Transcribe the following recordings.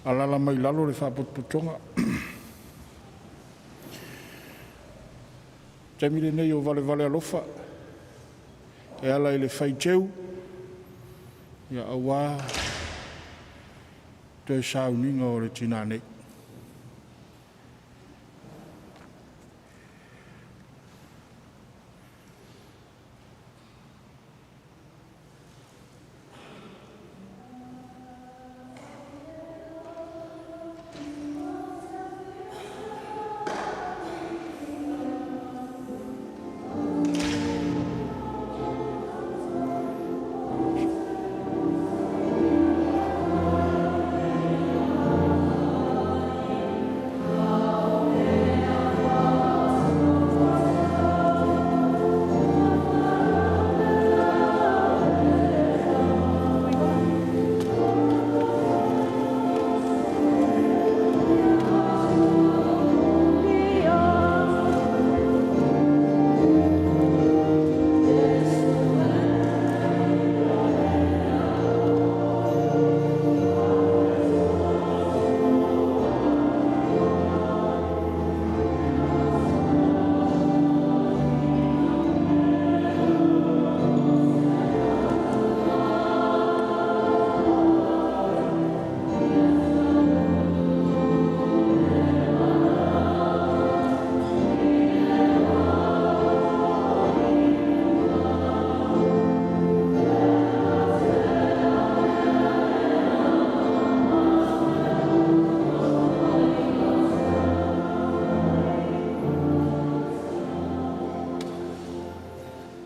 Alaala mai lalo le faalapotopotoga. O le taimi lenei o valevale alofa e ala i le faiteu aua toe sauniga o le tina nei.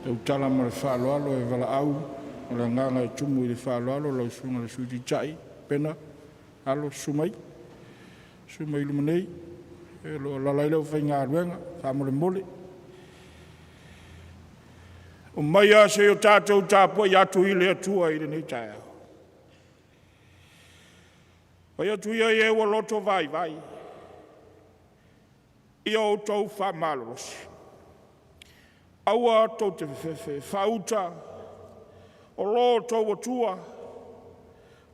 Tautala ma le faaaloalo e valaau le agaga e tumu i le faaaloalo lau Susuga i le Sui Taitai Pena Alo. Susu mai, susu mai i luma nei o lo o alaala ai le aufaigaluega, faamolemole. Omaia se i o tatou tapuai atu i le Atua i lenei taeao. Fai atu ia i e ua loto vaivai ia outou faamalolosi. Aua tou te fefefe, faauta o lo outou Atua,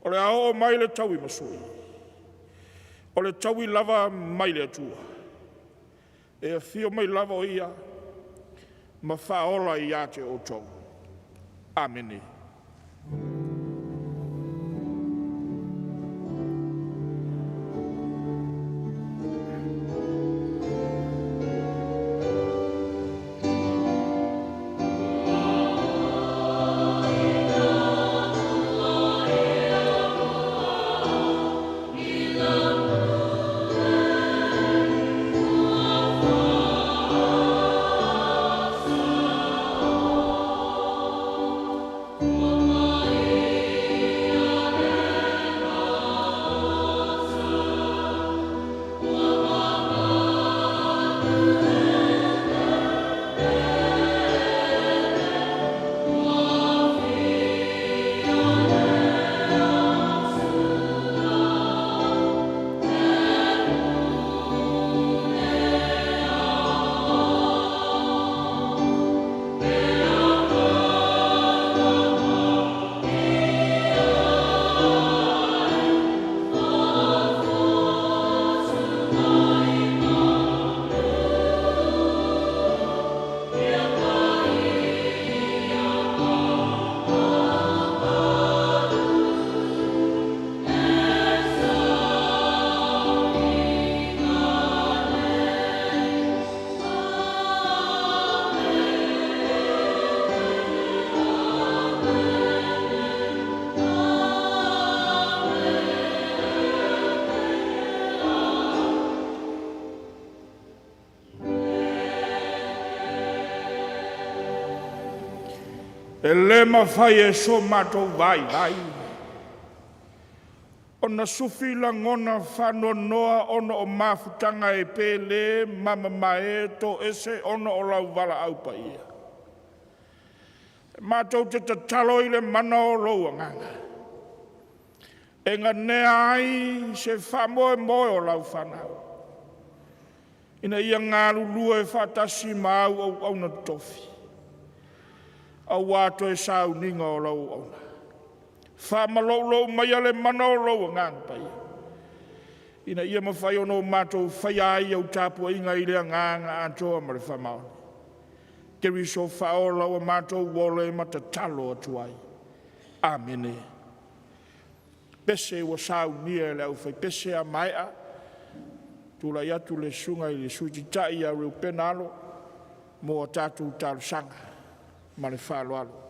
o le a oo mai le tauimasui, o le taui lava mai le Atua, e afio mai lava o Ia ma faaola ia te outou. Amene. E le mafai e so matou vaivai ona sufi lagona faanoanoa ona o mafutaga e pe le mamamae toese ona o lau valaau paia. E matou te tatalo i le mana o lou Agaga e nanea ai se faamoemoe o lau fanau, ina ia galulue faatasi ma au auauna totofi aua toe sauniga o lau auauna. Faamaloulou maia le mana o lou Agaga Paia ina ia mafai ona matou faia ai au tapuaiga i le agaga atoa ma le faamaoni. Keriso Faaola ua matou ola ma tatalo atu ai. Amene. Pese ua saunia e le aufaipese a maea, tulai atu le susuga i le Sui Taitai ia Reupena Alo mo a tatou talosaga. Ma le faaaloalo.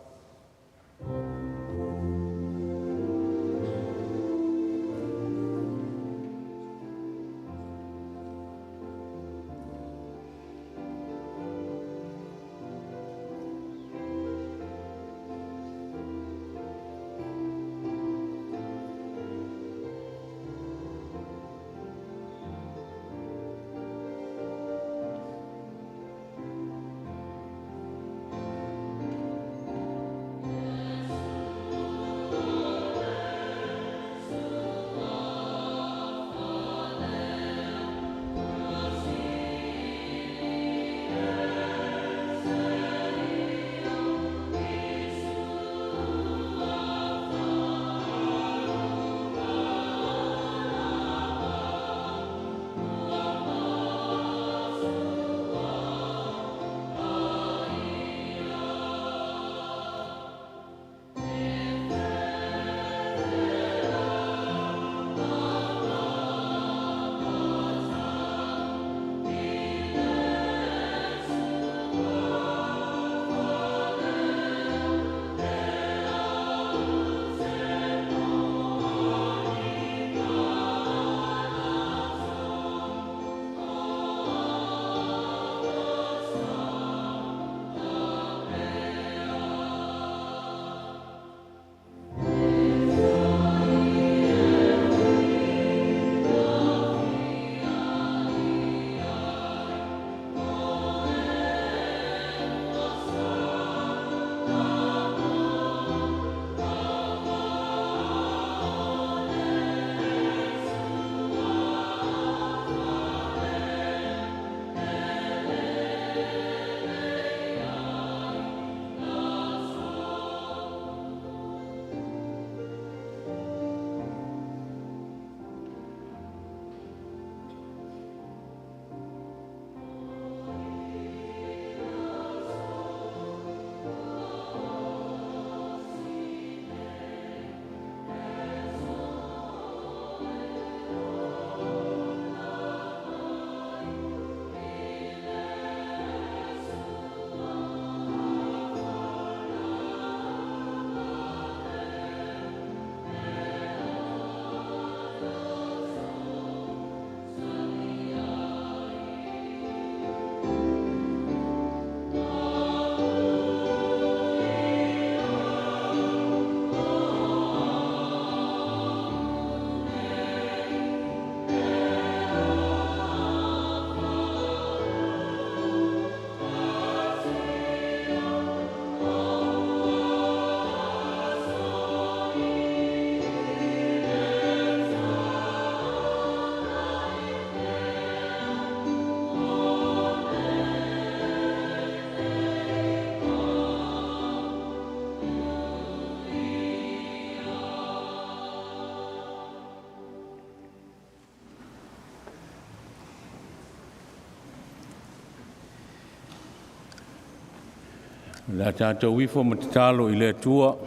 O le a tatou ifo ma tatalo i le Atua.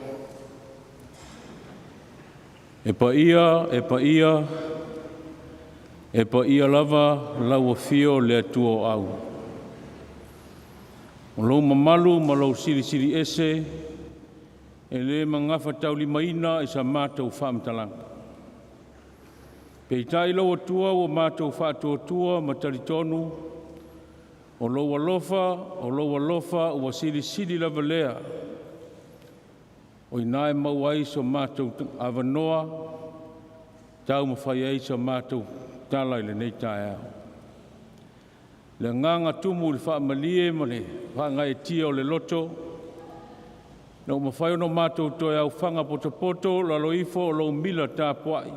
E paia, e paia, e paia lava lau afio le Atua o Au. O lou mamalu ma lou silisili ese e le magafataulimaina i sa matou faamatalaga. Peitai lau Atua ua matou faatuatua ma talitonu, o lou alofa, o lou alofa ua silisili lava lea. O i ina e maua ai so matou avanoa e taumafai ai sa matou tala i lenei taeao. Le agaga tumu i le faamalie ma le faagaeetia o le loto, ina ua mafai ona matou toe aofaga potopoto i lalo ifo o lou mila tapuai,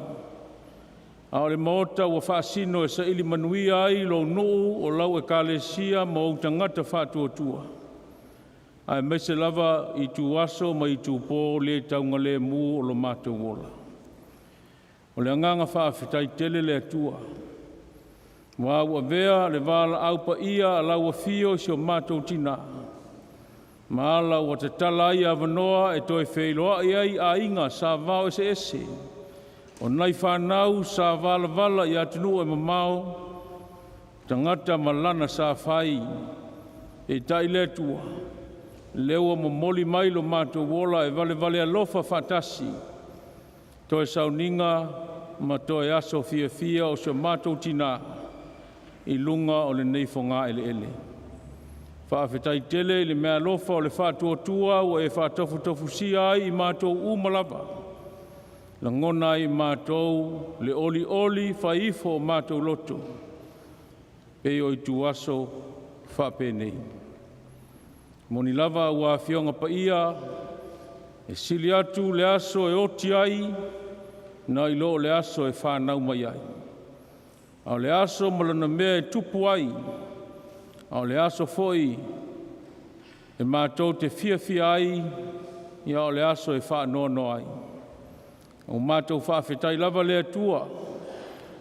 a o le Maota ua faasino e saili manuia ai lou nuu, o lau Ekalesia ma ou tagata faatuatua, aemaise lava ituaso ma itupo le taugalemu o lo matou ola. O le agaga faafetai tele le Atua, ua avea le valaau paia a lau afio i si o matou tina, ma ala ua tatala ai avanoa e toe feiloai ai aiga sa vao eseese, o nai fanau sa valavala i atunuu e mamao, tagata ma lana sa fai, peitai le Atua, lea ua momoli mai lo matou ola e valevale alofa faatasi, toe sauniga ma toe aso fiafia o si o matou tina i luga o lenei fogaeleele. Faafetai tele i le meaalofa o le faatuatua ua e faatofutofusia ai i matou uma lava, lagona ai e matou le olioli fai ifo o matou loto, pei o ituaso faapenei. Moni lava ua Afioga Paia, e sili atu le aso e oti ai nai lo le aso e fanau mai ai. A o le aso ma lona mea e tupu ai, a o le aso foi e matou te fiafia ai, ia o le aso e faanoanoa ai. Ua matou faafetai lava le Atua,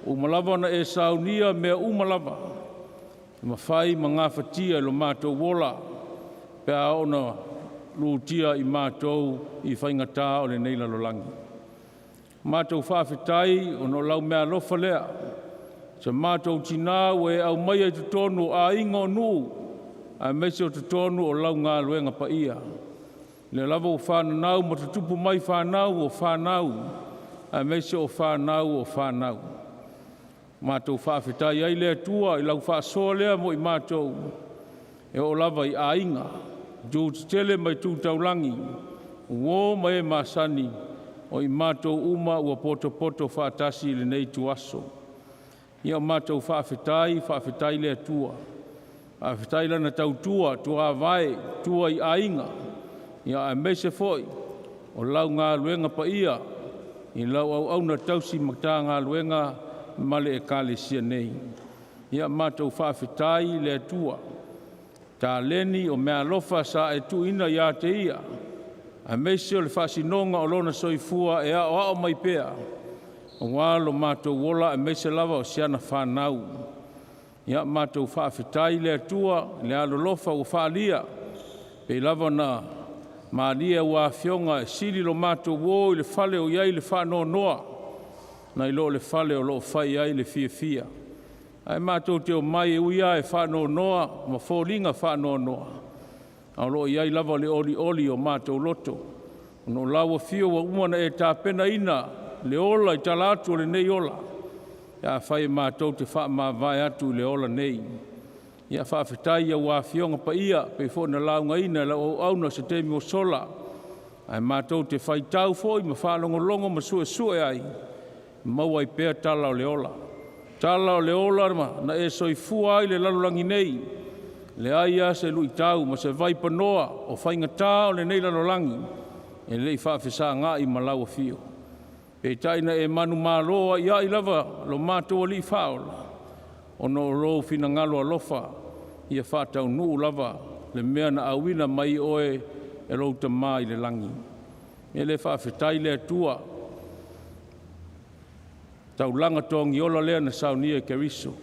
ua uma lava ona e saunia mea uma lava, e mafai ma gafatia e lo matou ola, pe a oo ina lutia i matou i faigata o lenei lalolagi. Matou faafetai ona o lau meaalofa lea, si o matou tina ua e aumaia i totonu o aiga o nuu, aemaise o totonu o lau galuega paia. O lea lava ua fananau ma tutupu mai fanau o fanau, aemaise o fanau o fanau. Matou faafetai ai le Atua i lau faasoa lea mo i matou, e oo lava i aiga, itu tetele ma itu taulagi, uo ma e masani, o i matou uma ua potopoto faatasi i lenei ituaso. Ia matou faafetai, faafetai i le Atua, faafetai i Lana tautua tuavae, tua i aiga, ia aemaise foi o lau galuega paia i lau auauna tausi Matagaluega ma le Ekalesia nei. Ia matou faafetai i le Atua, taleni o meaalofa sa e tuuina ia te Ia, aemaise o le faasinoga o Lona soifua e aoao mai pea, aua lo matou ola aemaise lava o si ana fanau. Ia matou faafetai i le Atua i le alolofa ua faaalia, pei lava ona malie a ua afioga, e sili lo matou o i le fale o i ai le faanoanoa, nai lo le fale o lo o fai ai le fiafia. Ae matou te omai e ui lava e faanoanoa ma foliga faanoanoa, a o lo o i ai lava le olioli o matou loto, ona o lau afio ua uma ona e tapenaina le ola i tala atu o lenei ola, pe afai matou te faamavae atu i le ola nei. Ia faafetai i a Afioga paia e pei foi ona laugaina e lau auauna i se taimi ua sola, ae matou te faitau foi ma faalogologo ma suesue ai, maua ai pea tala o le ola. Tala o le ola na e soifua ai i le lalolagi nei, leai lava se luitau ma se vaipanoa o faigata o lenei lalolagi e le i faafesagai ma lau afio. Peitai na e manumalo aiai lava lo matou Alii Faaola, ona o lou finagalo alofa ia faataunuu lava le mea na auina mai oe e lou Tama i le lagi. E le faafetai le Atua, taulaga togiola lea na saunia e Keriso.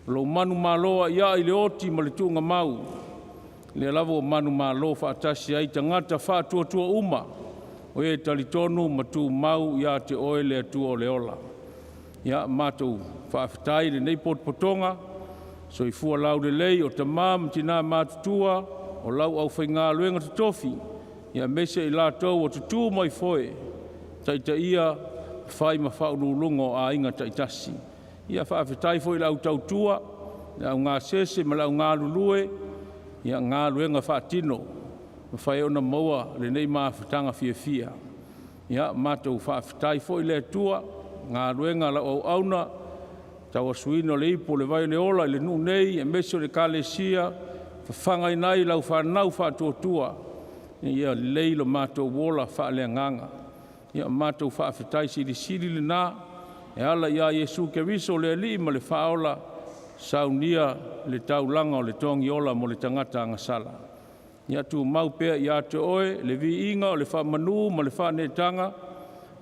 O lou manumalo aiai i le oti ma le tuugamau, lea lava ua manumalo faatasi ai tagata faatuatua uma, o e talitonu ma tumau ia te Oe le Atua o le ola. Ia matou faafetai i lenei potopotoga, soifua laulelei o tama ma tina matutua, o lau aufaigaluega totofi, aemaise i latou o tutu mai foe, taitaia fai ma faauluuluga o aiga taitasi. Ia faafetai foi i le au tautua, le au gasese ma le au galulue i galuega faatino. mafai ai ona maua lenei mafutaga fiafia. Ia matou faafetai foi i le Atua i galuega a lau auauna, tauasuina o le ipu o le vai o le ola i le nuu nei aemaise o le Ekalesia, fafagaina ai lau fanau faatuatua ina ia lelei lo matou ola faaleagaga. Ia matou faafetai silisili lena e ala ia Iesu Keriso o le Alii ma le Faaola, saunia le taulaga o le togiola mo le tagata agasala. Ia tumau pea ia te Oe le viiga o le faamanu ma le faaneetaga,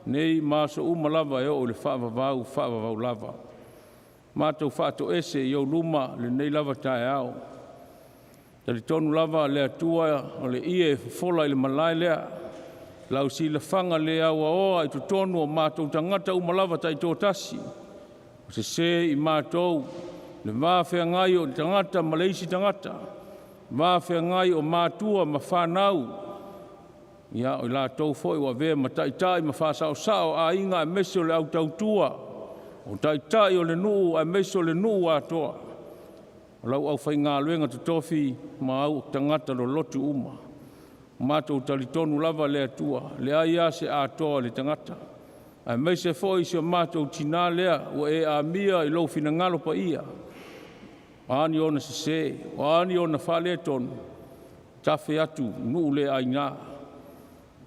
nei ma aso uma lava e oo i le faavavau faavavau lava. Matou faatoese i ou luma lenei lava taeao, talitonu lava le Atua o le ie e fofola i le malae lea, lau silafaga le oaoa i totonu o matou tagata uma lava taitoatasi, ua sese i matou le va feagai o le tagata ma le isi tagata, va feagai o matua ma fanau, ia o i latou foi ua avea ma taitai ma faasaosao o aiga aemaise o le au tautua, o taitai o le nuu aemaise o le nuu atoa, o lau aufaigaluega totofi ma au tagata lolotu uma. Ua matou talitonu lava le Atua, e leai lava se atoa o le tagata, aemaise foi si o matou tina lea ua e amia i lou finagalo paia. O a ni ona sese, o a ni ona faaletonu, tafe atu i nuu le aina,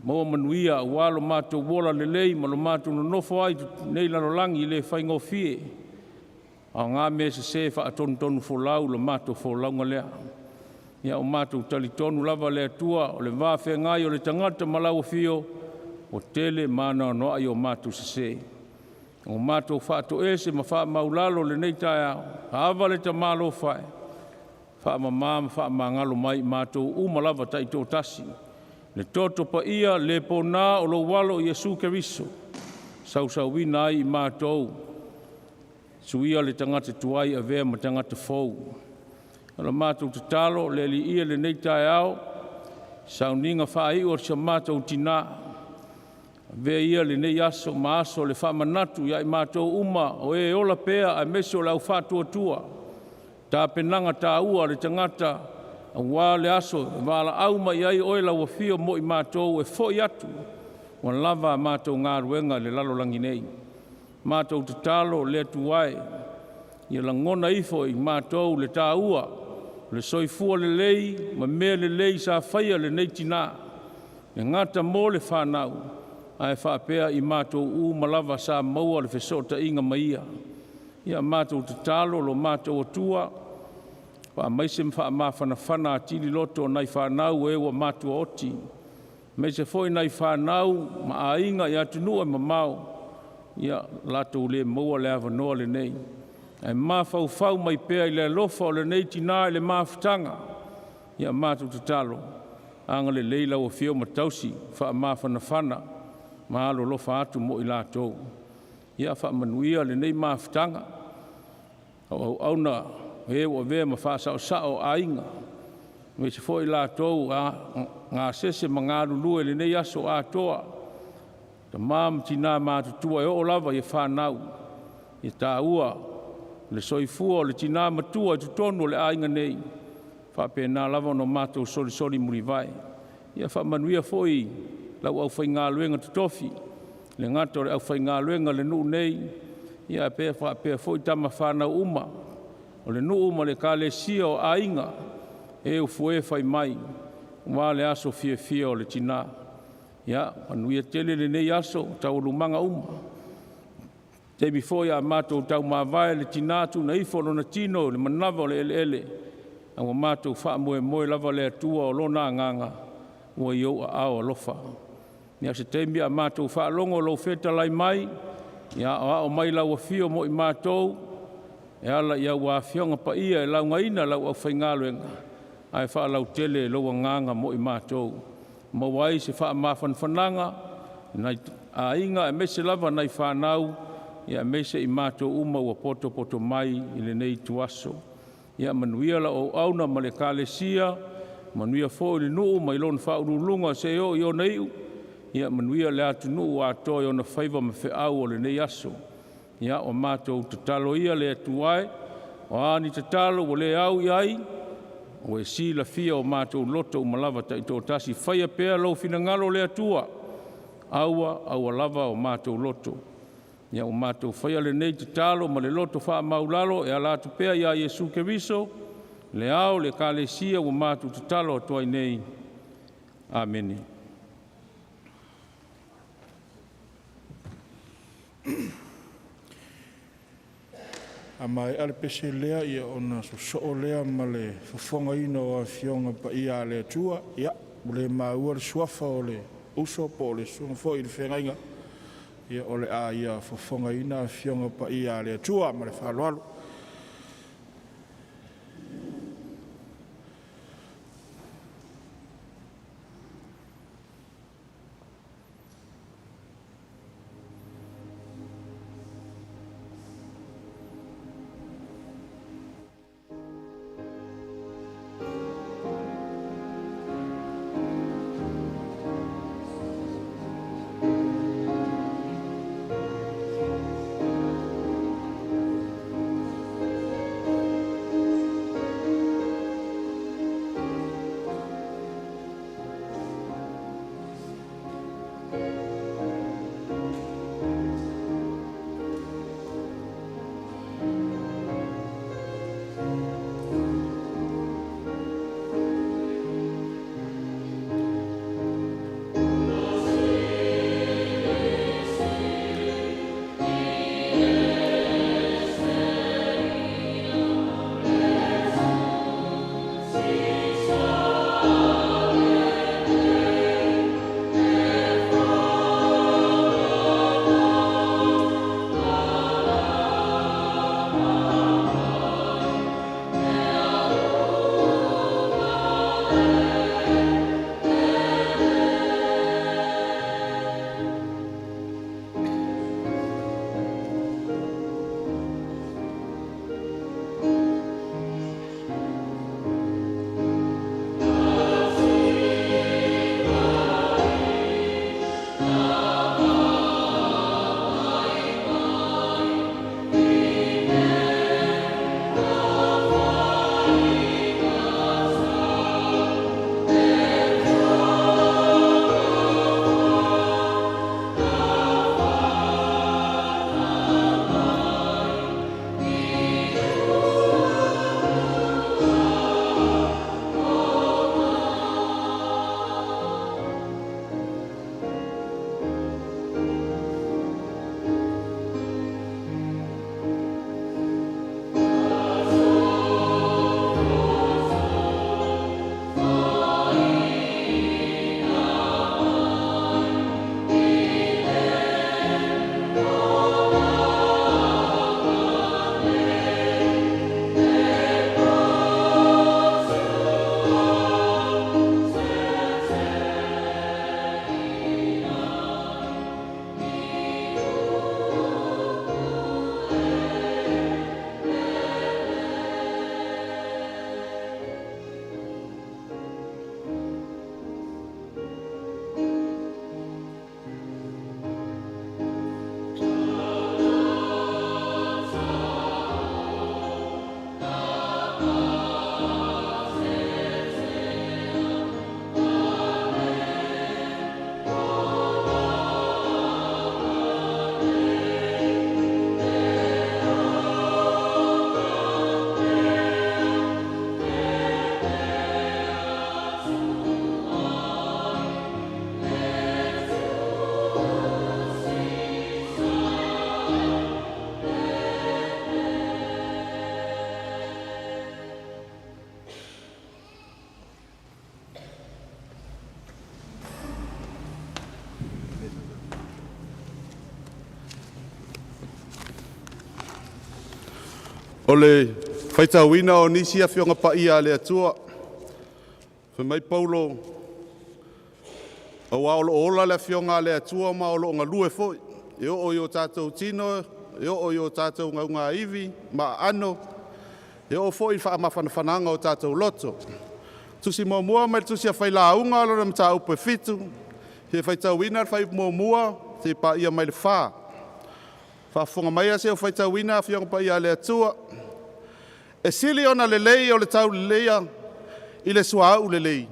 maua manuia aua lo matou ola lelei ma lo matou nonofo ai i lenei lalolagi e le faigofie. Aoga mea sese faatonutonufolau la matou folauga lea. Ia ua matou talitonu lava le Atua o le va feagai o le tagata ma lau afio, ua tele ma anoanoai o matou sese. Ua matou faatoese ma faamaualalo i lenei taeao, ava le tamalofa e, faamama ma faamagalo mai i matou uma lava taitoatasi. Le toto paia le pona o lou Alo Iesu Keriso, sausauina ai i matou, suia le tagata tuai avea ma tagata fou. O le matou tatalo le Alii ia i lenei taeao, sauniga faaiu a si o matou tina, avea ia lenei aso ma aso o le faamanatu ia i matou uma o e ola pea aemaise o le au faatuatua, tapenaga taua a le tagata aua le aso e valaau mai ai oe lau afio mo i matou e foi atu ua lava a matou galuega i le lalolagi nei. Matou tatalo le Atua e, ia lagona ifo e i matou le taua o le soifua lelei ma mea lelei sa faia e lenei tina, e le gata mo le fanau, ae faapea i matou uma lava sa maua le fesootaiga ma ia. Ia matou tatalo lo matou Atua, faamaise ma faamafanafana atili loto o nai fanau e ua matuaoti, aemaise foi nai fanau ma aiga i atunuu e mamao, ia latou le maua le avanoa lenei, ae mafaufau mai pea i le alofa o lenei tina i le mafutaga. Ia matou tatalo, agalelei lau Afioga ma tausi faamafanafana ma alolofa atu mo i latou. Ia faamanuia lenei mafutaga, o auauna e ua avea ma faasaosao o aiga, aemaise foi i latou ua gasese ma galulue i lenei aso atoa, tama ma tina matutua e oo lava i fanau, e taua le soifua o le tina matua i totonu o le aiga nei, e faapena lava ona matou solisoli mulivae. Ia faamanuia foi i lau aufaigaluega totofi, e le gata o le aufaigaluega i le nuu nei, ae faapea foi tama fanau uma o le nuu ma le ekalesia o aiga, e ufue fai mai aua le aso fiafia o le tina. Ia manuia tele lenei aso ma taualumaga uma. I le taimi foi a o matou taumavae i le tina tuuna ifo lona tino i le manava o le eleele, a ua matou faamoemoe lava le Atua o Lona Agaga ua i ou aao alofa. Ia, o se taimi ae matou faalogo i lou fetalai mai, ia aoao mai lau afio mo i matou e ala i au Afioga Paia e laugaina lau aufaigaluega ae faalautele lou agaga mo i matou, maua ai se faamafanafanaga i nai aiga aemaise lava nai fanau, aemaise i matou uma ua potopoto mai i lenei ituaso. Ia manuia lau auauna ma le Ekalesia, manuia foi le nuu mai lona faauluuluga seia oo i ona iu, ia manuia le atunuu atoa i ona faiva ma feau o lenei aso. Ia, o matou tatalo ia le Atua e, o a ni tatalo ua le au i ai Ua e silafia o matou loto uma lava taitoatasi, faia pea lou finagalo le Atua, aua aua lava o matou loto. Ia o matou faia lenei tatalo ma le loto faamaualalo e ala atu pea ia Iesu Keriso, le Ao o le Ekalesia ua matou tatalo atu ai nei. Amene. A maea le pese lea, ia ona sosoo lea ma le fofogaina o Afioga Paia a le Atua. Ia, ua le maua le suafa o le uso po o le susuga foi i le feagaiga, ia o le a ia fofogaina Afioga Paia a le Atua. Ma le faaaloalo. O le faitauina o nisi Afioga Paia a le Atua, fai mai Paulo, aua o lo o ola le Afioga a le Atua ma o lo o galue foi, e oo i o tatou tino, e oo i o tatou gaugaivi ma aano, e oo foi i le faamafanafanaga o tatou loto. Tusi muamua mai le Tusi a Failauga, lona mataupu e 7, fia faitauina le fuaiupu muamua seia paia mai le 4. Faafofoga maia se i ou faitauina Afioga Paia a le Atua. E sili ona lelei o le tauleleia i le suauu lelei,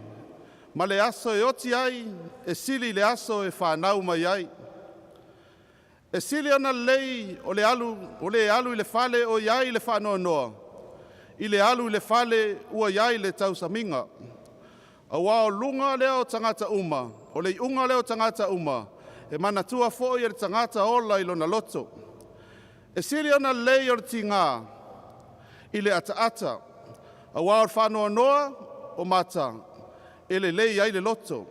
ma le aso e oti ai e sili i le aso e fanau mai ai. E sili ona lelei o le alu o le alu i le fale o i ai le faanoanoa, i le alu i le fale ua i ai le tausamiga. Auā o luga lea o tagata uma, o le iuga lea o tagata uma, e manatua foi e le tagata ola i lona loto. E sili ona lelei o le tiga i le ataata, auā o le faanoanoa o mata e lelei ai le loto.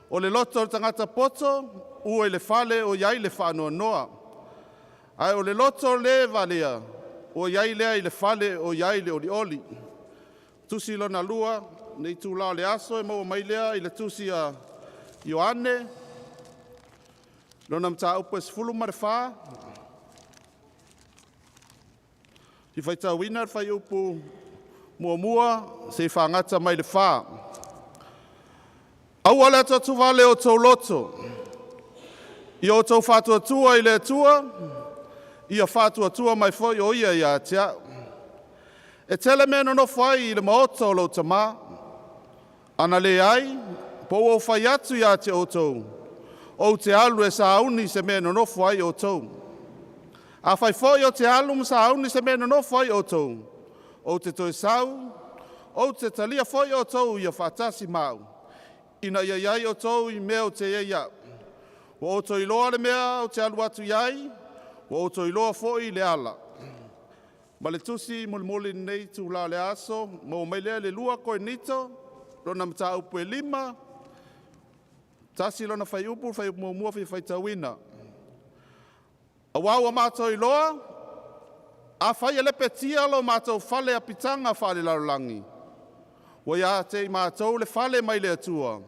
O le loto o le tagata poto ua i le fale o i ai le faanoanoa, ae o le loto o le valea ua i ai lea i le fale o i ai le olioli. Tusi lona lua, le itulā o le aso e maua mai lea i le tusi a Ioane, lona mataupu e 14, fia faitauina le fuaiupu 1 seia fagata mai le 4. Aua le atuatuvale o outou loto, ia outou faatuatua i le Atua, ia faatuatua mai foi o Ia ia te a'u. E tele mea e nonofo ai i le maota o lou Tamā. A na leai, po ua ou fai atu ia te outou, ou te alu e sauni se mea e nonofo ai outou. Afai foi ou te alu ma sauni se mea e nonofo ai outou, ou te toe sau, ou te talia foi outou ia faatasi ma au, ina ia i ai outou i le mea ou te i ai au. Ua outou iloa le mea ou te alu atu i ai, ua outou iloa foi le ala." Ma le tusi mulimuli i lenei itulā o le aso, maua mai lea i le 2 Korinito, lona mataupu e 5, 1 lona fuaiupu, fuaiupu muamua fia faitauina. Auā ua matou iloa, afai e lepetia lo matou fale apitaga faalelalolagi, ua ia te i matou le fale mai le Atua,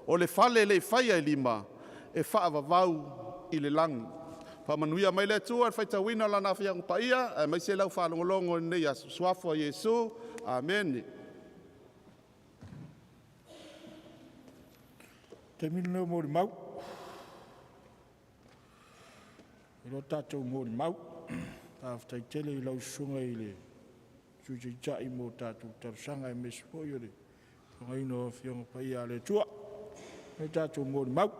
o le fale e le i faia e lima, e faavavau i le lagi. Faamanuia mai le Atua i le faitauina o Lana Afioga Paia, aemaise lau faalogologo i lenei aso. I le Suafa o Iesu, amene. Taimi lenei o molimau. I lo tatou molimau, faafetai tele i lau Susuga i le Sui Taitai mo tatou talosaga aemaise foi o le fofogaina o Afioga Paia a le Atua. O tatou molimau.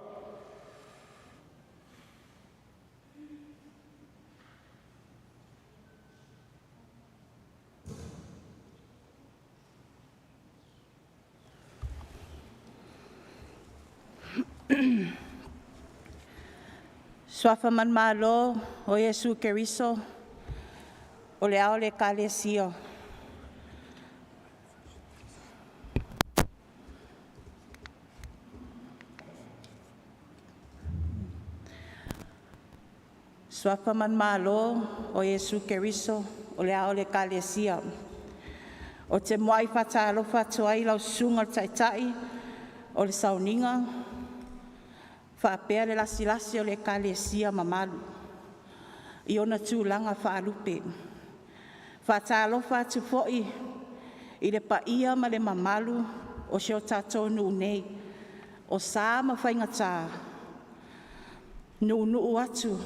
Suafa manumalo o Iesu Keriso o le Ao o le Ekalesia. Suafa manumalo o Iesu Keriso o le Ao o le Ekalesia. Ou te muai faatalofa atu ai i lau Susuga i le Taitai o le Sauniga faapea le lasilasi o le Ekalesia mamalu i ona tulaga faalupe. Faatalofa atu foi i le paia ma le mamalu o si o tatou nuu nei, o sa ma faigata nuunuu atu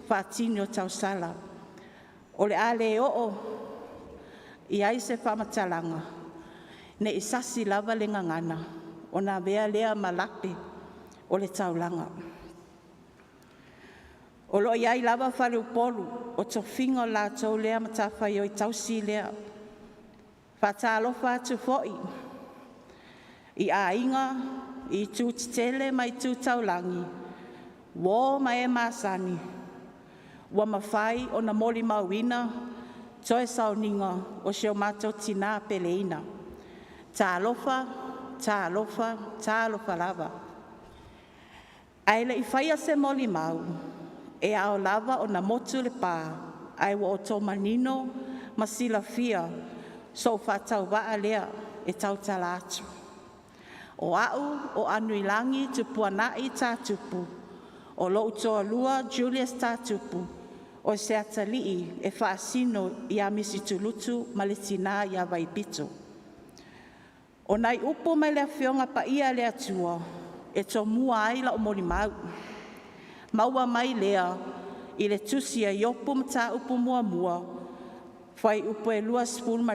faatini o tausala. O le a le oo i ai se faamatalaga, ne i sasi lava le gagana ona avea lea ma lape o le taulaga. O lo o i ai lava faleupolu o tofiga o latou lea matafaioi tausi lea. Faatalofa atu foi i aiga i itu tetele ma itu taulagi, uo ma e masani ua mafai ona molimauina toe sauniga o si o matou tina peleina. Talofa, talofa, talofa lava. Ae le i faia se molimau, e ao lava ona motu le pa, ae ua outou manino ma silafia sou faatauvaa lea e tautala atu. O au o Anuilagi Tupuanai Tatupu, o lou toalua Julius Tatupu, o se atalii e faasino ia Misitulutu ma le tina ia Vaipito. O nai upu mai le Afioga Paia a le Atua e tomua ai lau molimau, maua mai lea i le tusi a Iopu Mataupu muamua, fuaiupu e 21.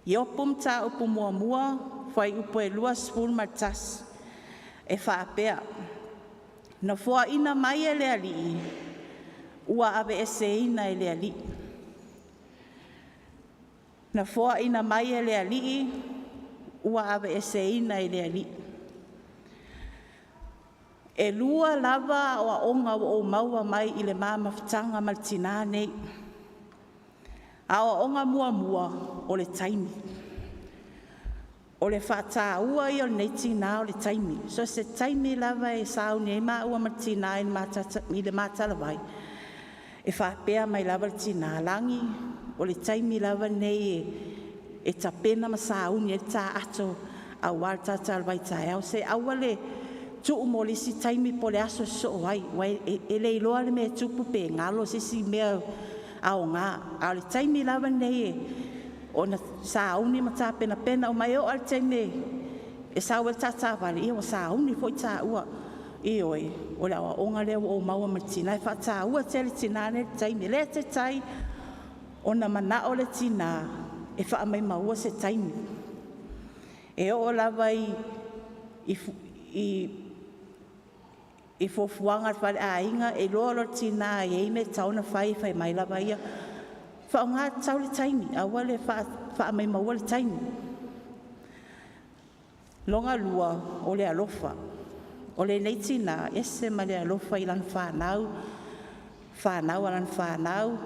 Iopu Mataupu muamua, fuaiupu e 21, e faapea, “Na foaina mai e le Alii, ua aveeseina e le Alii. Na foaina mai e le Alii, ua aveeseina e le Alii.” E 2 lava aoaoga ua ou maua mai i le ma mafutaga ma le tinã lenei. Aoaoga muamua, o le taimi. O le faataua ia o lenei tinã o le taimi. So o se taimi lava e sauni ai maua ma le tinã i le ma talavai, e faapea mai lava le tinã, “Lagi, o le taimi lava lenei e tapena ma sauni ai le ta ato aua le ta talavai taeao. Se aua le tuu mo le isi taimi po o le aso e sosoo ai, aua e le iloa le mea e tupu pe galo se isi mea aoga. A o le taimi lava lenei ona sauni ma tapenapena uma ai. E oo lava i le taimi e sau ai le ta taavale, ia ua sauni foi taua.” Ioe, o le aoaoga lea ua ou maua mai le tina, e faataua tele e le tina lenei le taimi. E le taitai ona manao le tina e faamaumaua se taimi. E oo lava i fuafuaga a le faleaiga, e iloa loa e le tina e i ai mea e tatau ona fai, fai mai lava ia, “Faaaoga tatau le taimi, aua le faamaumaua le taimi.” Lona lua, o le alofa. O lenei tina, e ese ma le alofa i lana fanau, fanau a lana fanau,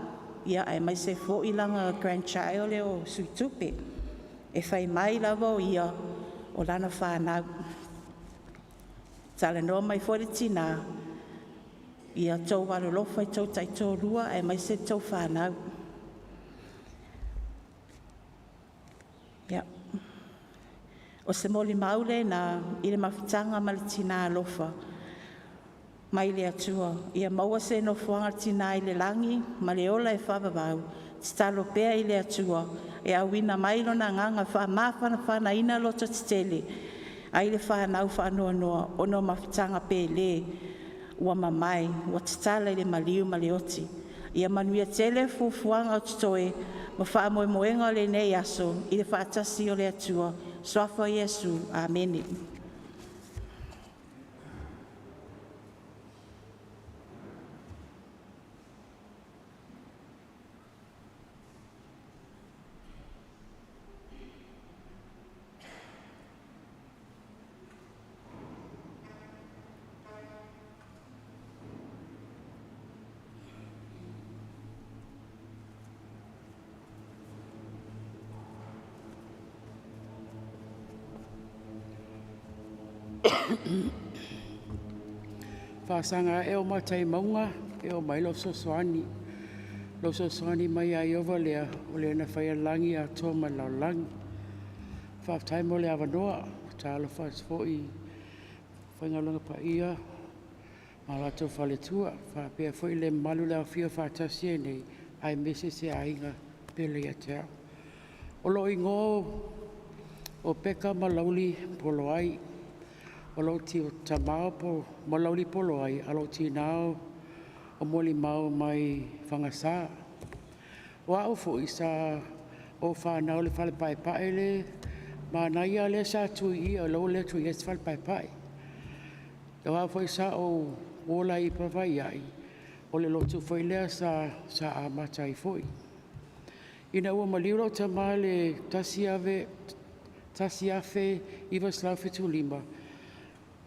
aemaise foi lana grandchild lea o Suitupe. E fai mai lava o ia, o lana fanau. Talanoa mai foi le tina, ia outou alolofa i tou taitoalua aemaise a outou fanau. Ia, o se molimau lena i le mafutaga ma le tina alofa mai le Atua. Ia maua se nofoaga o le tina i le lagi ma le ola e faavavau. Tatalo pea i le Atua e auina mai Lona Agaga faamafanafanaina lototetele ai le fanau faanoanoa ona o mafutaga pele ua mamae ua tatala i le maliu ma le oti. Ia manuia tele fuafuaga o totoe ma faamoemoega o lenei aso i le faatasi o le Atua. Suafa o Iesu, amene. Faasaga ae o matai mauga e oo mai lou fesoasoani. Lou fesoasoani mai ia Ieova lea, o le na faia le lagi atoa ma le lalolagi. Faafetai mo le avanoa. Talofa atu foi i aufaigaluega paia ma latou faletua, faapea foi le mamalu o le aofia o faatasi ai nei, aemaise se aiga pele ia te au. O lou igoa o Peka Malauli Poloai. O lou tama o Malauli Poloai, a o lou tina o Molimau mai Fagasa. O au foi sa ou fanau i le Fale Paepae le manaia lea sa tu i i a o lea ua le toe i ai se Fale Paepae. O au foi sa ou ola ai i Pavaai, o le lotu foi lea sa amata ai foi. Ina ua maliu lou tama i le 1975,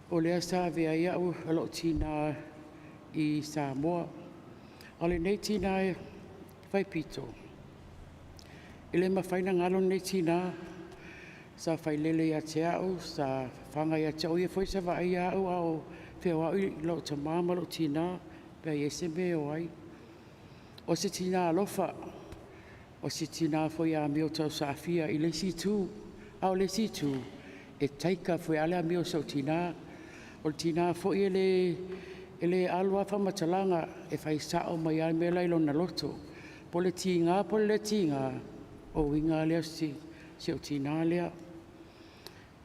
o lea sa avea ai au e lou tina i Samoa. O lenei tina e faipito, e le mafai ona galo lenei tina. Sa failele ia te au, sa fafaga ia te au, o ia foi sa vaaia au a o feoai lou tama ma lou tina pe a i ai se mea e o ai. O se tina alofa, o se tina foi e amio tausaafia i le isi itu, a o le isi itu, e taika foi lava le amio a si ou tina. O le tina foi e le alu lava faamatalaga, e fai sao mai lava le mea la e i lona loto. Po o le tiga po o le le tiga, o uiga lava ia o si ou tina lea.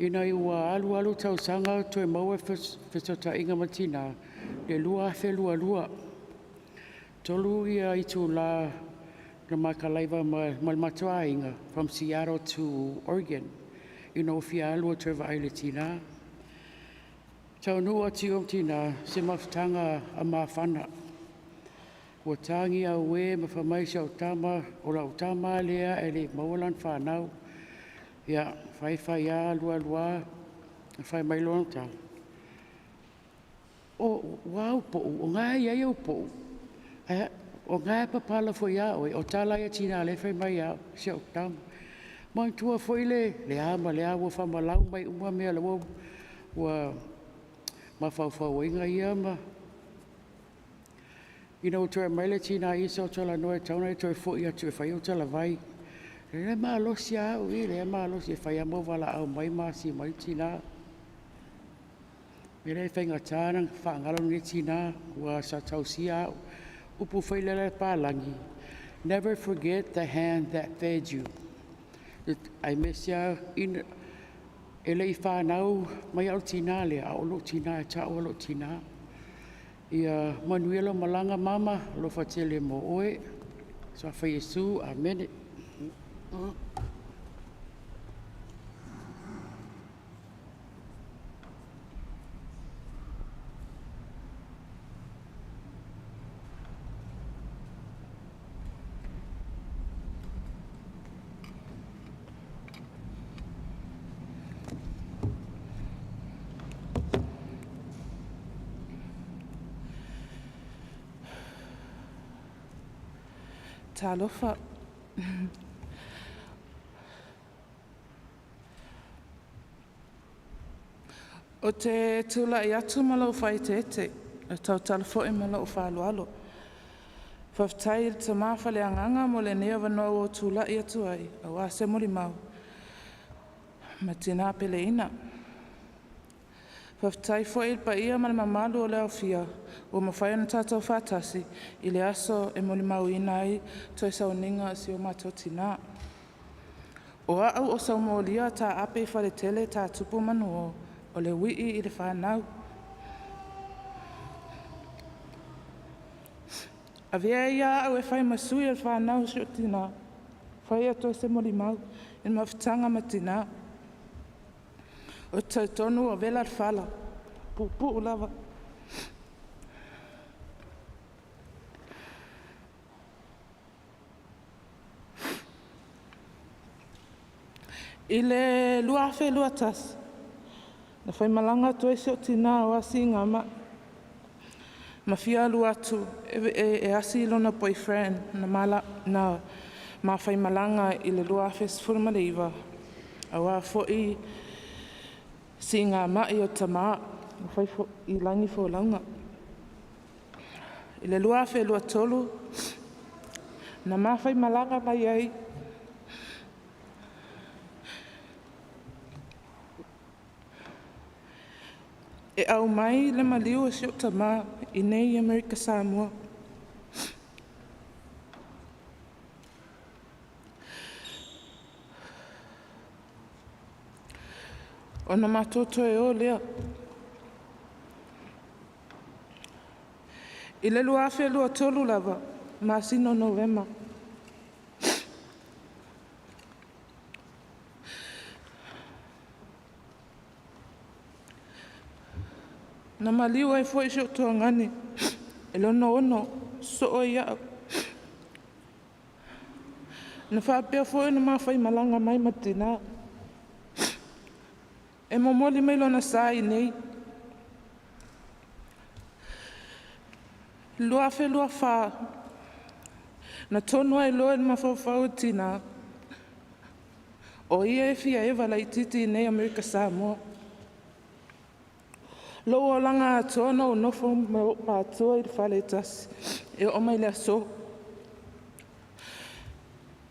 Ina ua alu alu tausaga o toe maua le fesootaiga ma le tina, i le 2022, 3 itula Na ma kalaiva ma ma le matou aiga from Seattle to Oregon ina ua fia alu e toe vaai i le tinā. Taunuu atu i o ma tinā, se mafutaga a mafana. Ua tagi auē ma fai mai si au tama, o lau tama lava lea e le i maua lana fanau. Ia, fai fai lava, alu alu lava, fai mai lona tala, O, ua a ou pou? O na e i ai ou pou? Ae o na e papala foi ia oe, o tala ia a tina o lea e fai mai ia au, si au tama. Manatua foi le a ma le a, ua faamalau mai uma mea o lea ua mafaufau ai ia ma… Ina ua toe aumai le tina ia sa ou talanoa e tatau ona e toe foi atu e fai ou talavai. O lea e malosi lava au i, o lea e malosi e fai lava ma ou valaau mai ma asi mai le tina. O le mea lea e faigata ona faagalo lenei tina aua sa tausia au. O upu foi lea a le papalagi, never forget the hand that fed you. Aemaise lava e le i fanau mai au i le tina lea, a o lou tina e tau lava o lou tina. Ia manuia lau malaga mama, alofa tele mo oe. Suafa Iesu, amene. Talofa. Ou te tulai atu ma lou faaeteete e tautala foi ma lou faaaloalo. Faafetai i le Tama faaleagaga mo lenei avanoa ua ou tulai atu ai aua se molimau ma tina peleina. Faafetai foi i le paia ma le mamalu o le aofia ua mafai ona tatou faatasi i le aso e molimauina ai toe sauniga o si o matou tina. O au o Saumolia Taape Faletele Tatupu Manuo, o le uii i le fanau. Avea ia au e fai ma sui o le fanau o si ou tina, fai atu ai se molimau i le mafutaga ma tina. Ou te talitonu ua vela le fala, puupuu lava. I le 2021, na faimalaga atu ai si ou tina o asiga mai ma fia alu atu e asi lona boyfriend na mafaimalaga i le 2019, aua foi siigamai o tama na fai i lagi folauga. I le 2023, na mafaimalaga mai ai e aumai le maliu o si ou tama i nei i Amerika Samoa. Ona matou toe o lea. I le 2023 lava, masina o Novema, na maliu ai foi si ou tuagane e lona ono sosoo ai au. Na faapea foi ona mafaimalaga mai ma tina e momoli mai lona sa i inei. 2024, na tonu ai loa i le mafaufau o tina, o ia e fia eva laitiiti i inei Amerika Samoa. Lou olaga atoa na ou nofo ma ou matua i le fale e tasi e oo mai le aso.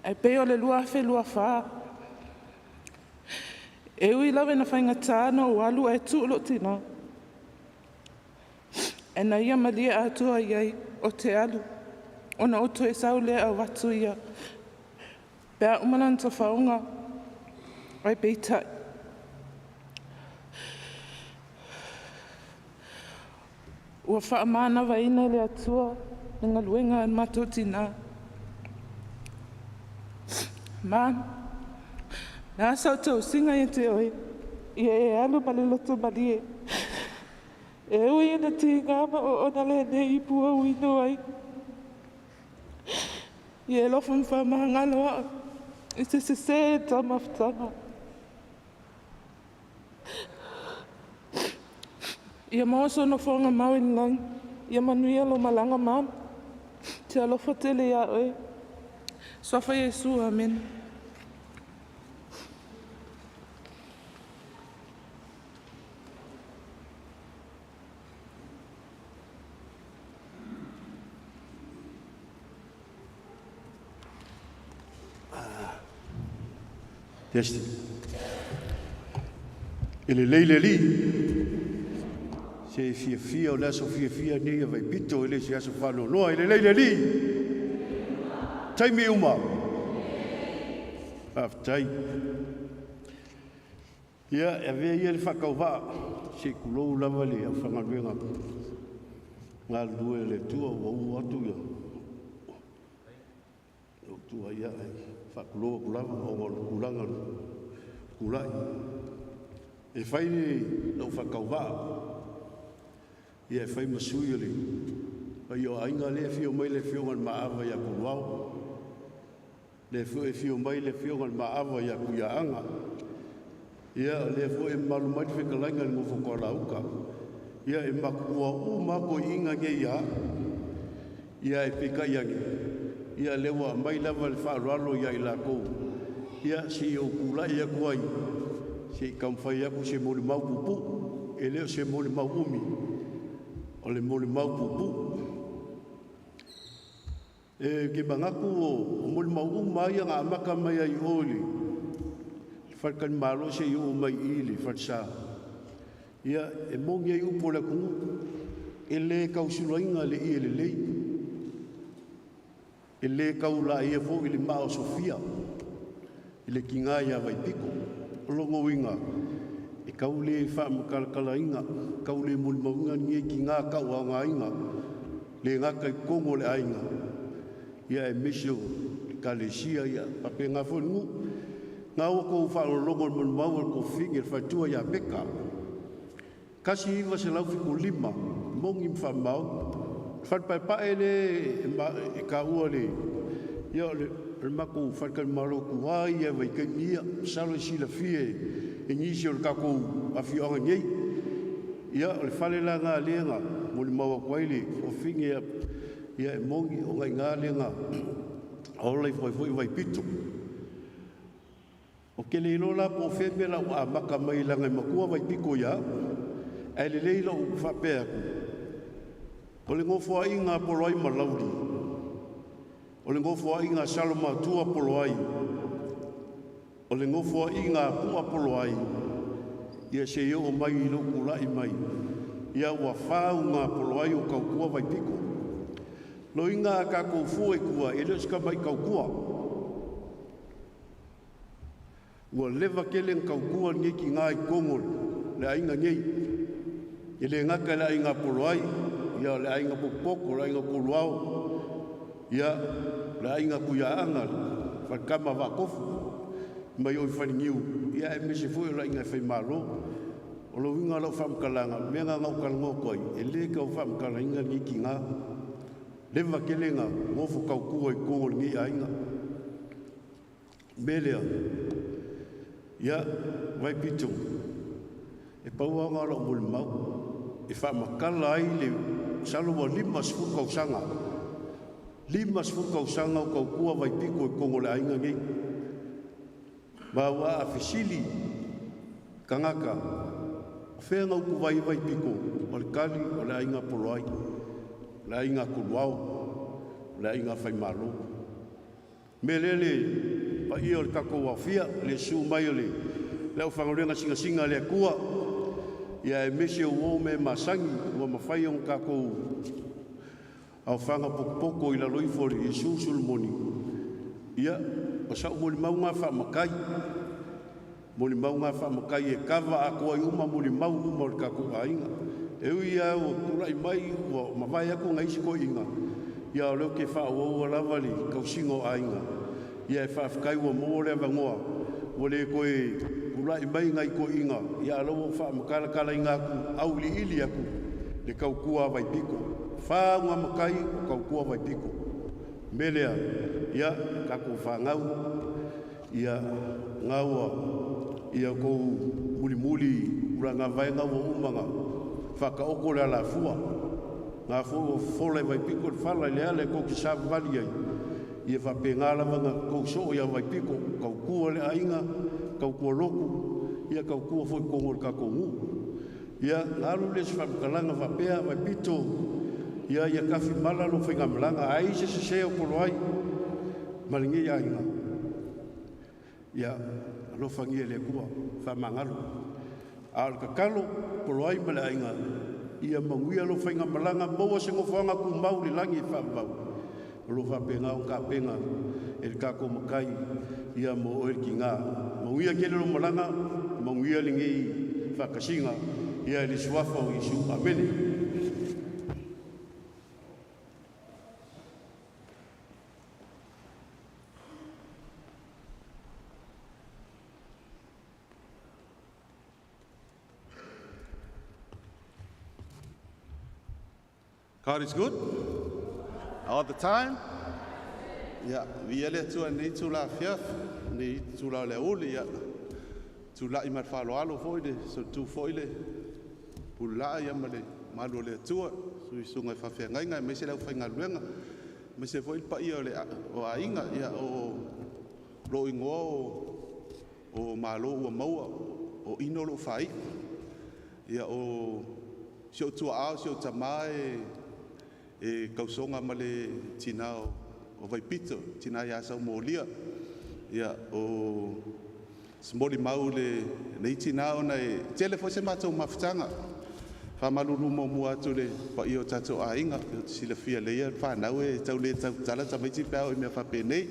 Ae pei o le 2024, e ui lava ina faigata ona ou alu ae tuu lou tina, ae na ia malie atoa i ai ou te alu ona ou toe sau lea avatu ia pe a uma lana tafaoga. Ae peitai, ua faamanavaina e le Atua le galuega a le matou tina. Ma, le a sau tausiga ia te oe, ia e alu ma le loto malie. E ui ina tiga ma oona lenei ipu ou inu ai. Ia e alofa ma faamagalo au i se sesē taumafataga. Ia maua sou nofoaga mau i le lagi. Ia manuia lou malaga mama. Ou te alofa tele iā oe. Suafa Iesu, amene. Test. E lelei le Alii, se fiafia o le aso fiafia lenei a Vaipito, e le o se aso faanoanoa. E lelei le Alii, taimi uma. Faafetai. Ia, e avea ia le faatauvaa, se i tulou lava le aufaigaluega galulue a le Atua ua uu atu ia lou tua, ia, ae faatulou atu lava ona o le tulaga o le tulai. E fai lau faatauvaa, ia e fai ma sui o le paia o aiga lea e afio mai le afioga i le Maava ia Toluao, lea foi e afio mai le afioga i le Maava ia Tuiaana, ia o lea foi e mamalu mai le fetalaiga i le nofo Toalauta. Ia e matutua uma lava toeaiina nei ia, ia e peitai ane, ia lea ua aumai lava le faaaloalo ia i latou, ia se i ou tulai atu ai, se i taumafai atu se molimau puupuu. E le o se molimau umi, o le molimau puupuu. E te manatu o molimau uma lava ia na amata mai ai i o i le faletalimalo seia oo mai i le falesa, ia e moni ai upu o le atunuu, e le tausulaina le ie lelei, e le taulaia foi le maa o Sofia i le tiga ia Vaipito. O lona uiga, e tau le faamatalatalaina, tau le molimauina lenei tiga tauaogaina, le gata i totonu o le aiga, ia aemaise o le ekalesia, ia faapena foi le nuu. Na ua outou faalogologo i le molimau a le tuafafine, le faletua ia Peka, 1975, moni ma faamaoni. Le fale paepae lea e taua le ia o le matou faletalimalo tuai ia i vaitaimi ia, masalo e silafia e nisi o le tatou afioaga nei. Ia o le fale la lena lea na molimau atu ai le tuafafine, ia e moni o i ina lea na ola ifo ai foi Vaipito. Ou te le iloa la po o fea le mea la ua amata mai ai, leaga e matua Vaipito ia au. Ae lelei lou faapea atu, o le nofoaiga a Poloai ma Lauli, o le nofoaiga a Salomatua Poloai, o le nofoaiga a Pua Poloai, ia seia oo mai i lou tulai mai, ia ua fa uga Poloai o tautua Vaipito. Loiga a tatou fua i tua, e le o se tamai tautua. Ua leva tele na tautua lenei tina i totonu o le aiga nei. E le gata i le aiga Poloai, ia o le aiga Potopoto, o le aiga Toluao, ia le aiga Tuiaana, le faletama Vaatofu mai oi Faleniu, ia aemaise foi o le aiga Faimalo. O le uiga o lau faamatalaga, o le mea lena na ou talanoa atu ai, e le tau faamatalaina lenei tina. Leva tele na nofo tautua i totonu o lenei aiga. O le mea lea, ia, Vaipito, e pau lava lena o lau molimau e faamatala ai le masalo ua 50 tausaga, 50 tausaga o tautua Vaipito i totonu o le aiga nei. Ma ua a fesili tagata, o fea na utuvai ai Vaipito? O le tali, o le aiga Poloai, o le aiga Toluao, o le aiga Faimalo. Mea lea le paia o le tatou aofia, le susu mai o le aufaigaluega sinasina a le Atua, ia aemaise o uo ma e masani ua mafai ona tatou aofaga potopoto i lalo ifo o le Iesu Solomoni. Ia, o sau molimauga faamatai, molimauga faamatai e kava atoa ai uma molimau uma o le tatou aiga. E ui lava ua tulai mai ua mavae atu nai isi toeaiina, ia o lea ou te faaauaua lava le tausiga o aiga. Ia e faafetai ua maua le avanoa, ua le toe tula'i mai nai toeaiina, ia a o lea ua ou faamatalatalaina atu, auiliili atu le tautua a Vaipito, fa ona matai o tautua Vaipito. O le mea lea, ia tatou fanau, ia na ua ia outou mulimuli ulagavae na ua uma ona faataoto le alafua, na foi ua fofola e Vaipito le fala i le ala e tou te savavali ai. Ia faapena lava ona tou soo ia Vaipito, tautua le aiga, tautua lotu, ia tautua foi i totonu o le tatou nuu. Ia na alu lea o se faamatalaga faapea, Vaipito, ia ia tafimala lou faigamalaga, ai se sese o Poloai ma lenei aiga, ia alofagia e le Atua, faamagalo. A o le tatalo Poloai ma le aiga, ia manuia lou faigamalaga, maua se nofoaga tumau i le lagi e faavavau, o lo o faapena ona tapena e le tatou Matai ia mo oe le tina. Manuia tele lou malaga, manuia lenei faatasiga ia i le suafa o Iesu. Amene. God is good all the time. Ia, viia le Atua i lenei itula afiafi, lenei itula o le aoauli, ia tula'i ma le faaaloalo foi le solitu foi le pululaa ia ma le malu o le Atua, i susuga i faafeagaiga aemaise le aufaigaluega, aemaise foi le paia o aiga. Ia, o lou igoa o Malo ua maua, o Ino lou faai'a. Ia, o si ou tuaa o si ou tamā e tausoga ma le tinā o Vaipito, tina ia Saumolia. Ia, o se molimau i lenei tinā ona e tele foi se matou mafutaga. Faamalulu muamua atu i le paia o tatou aiga, ou te silafia lelei le fanau e tau le tautala tamaiti pe a oo i mea faapenei,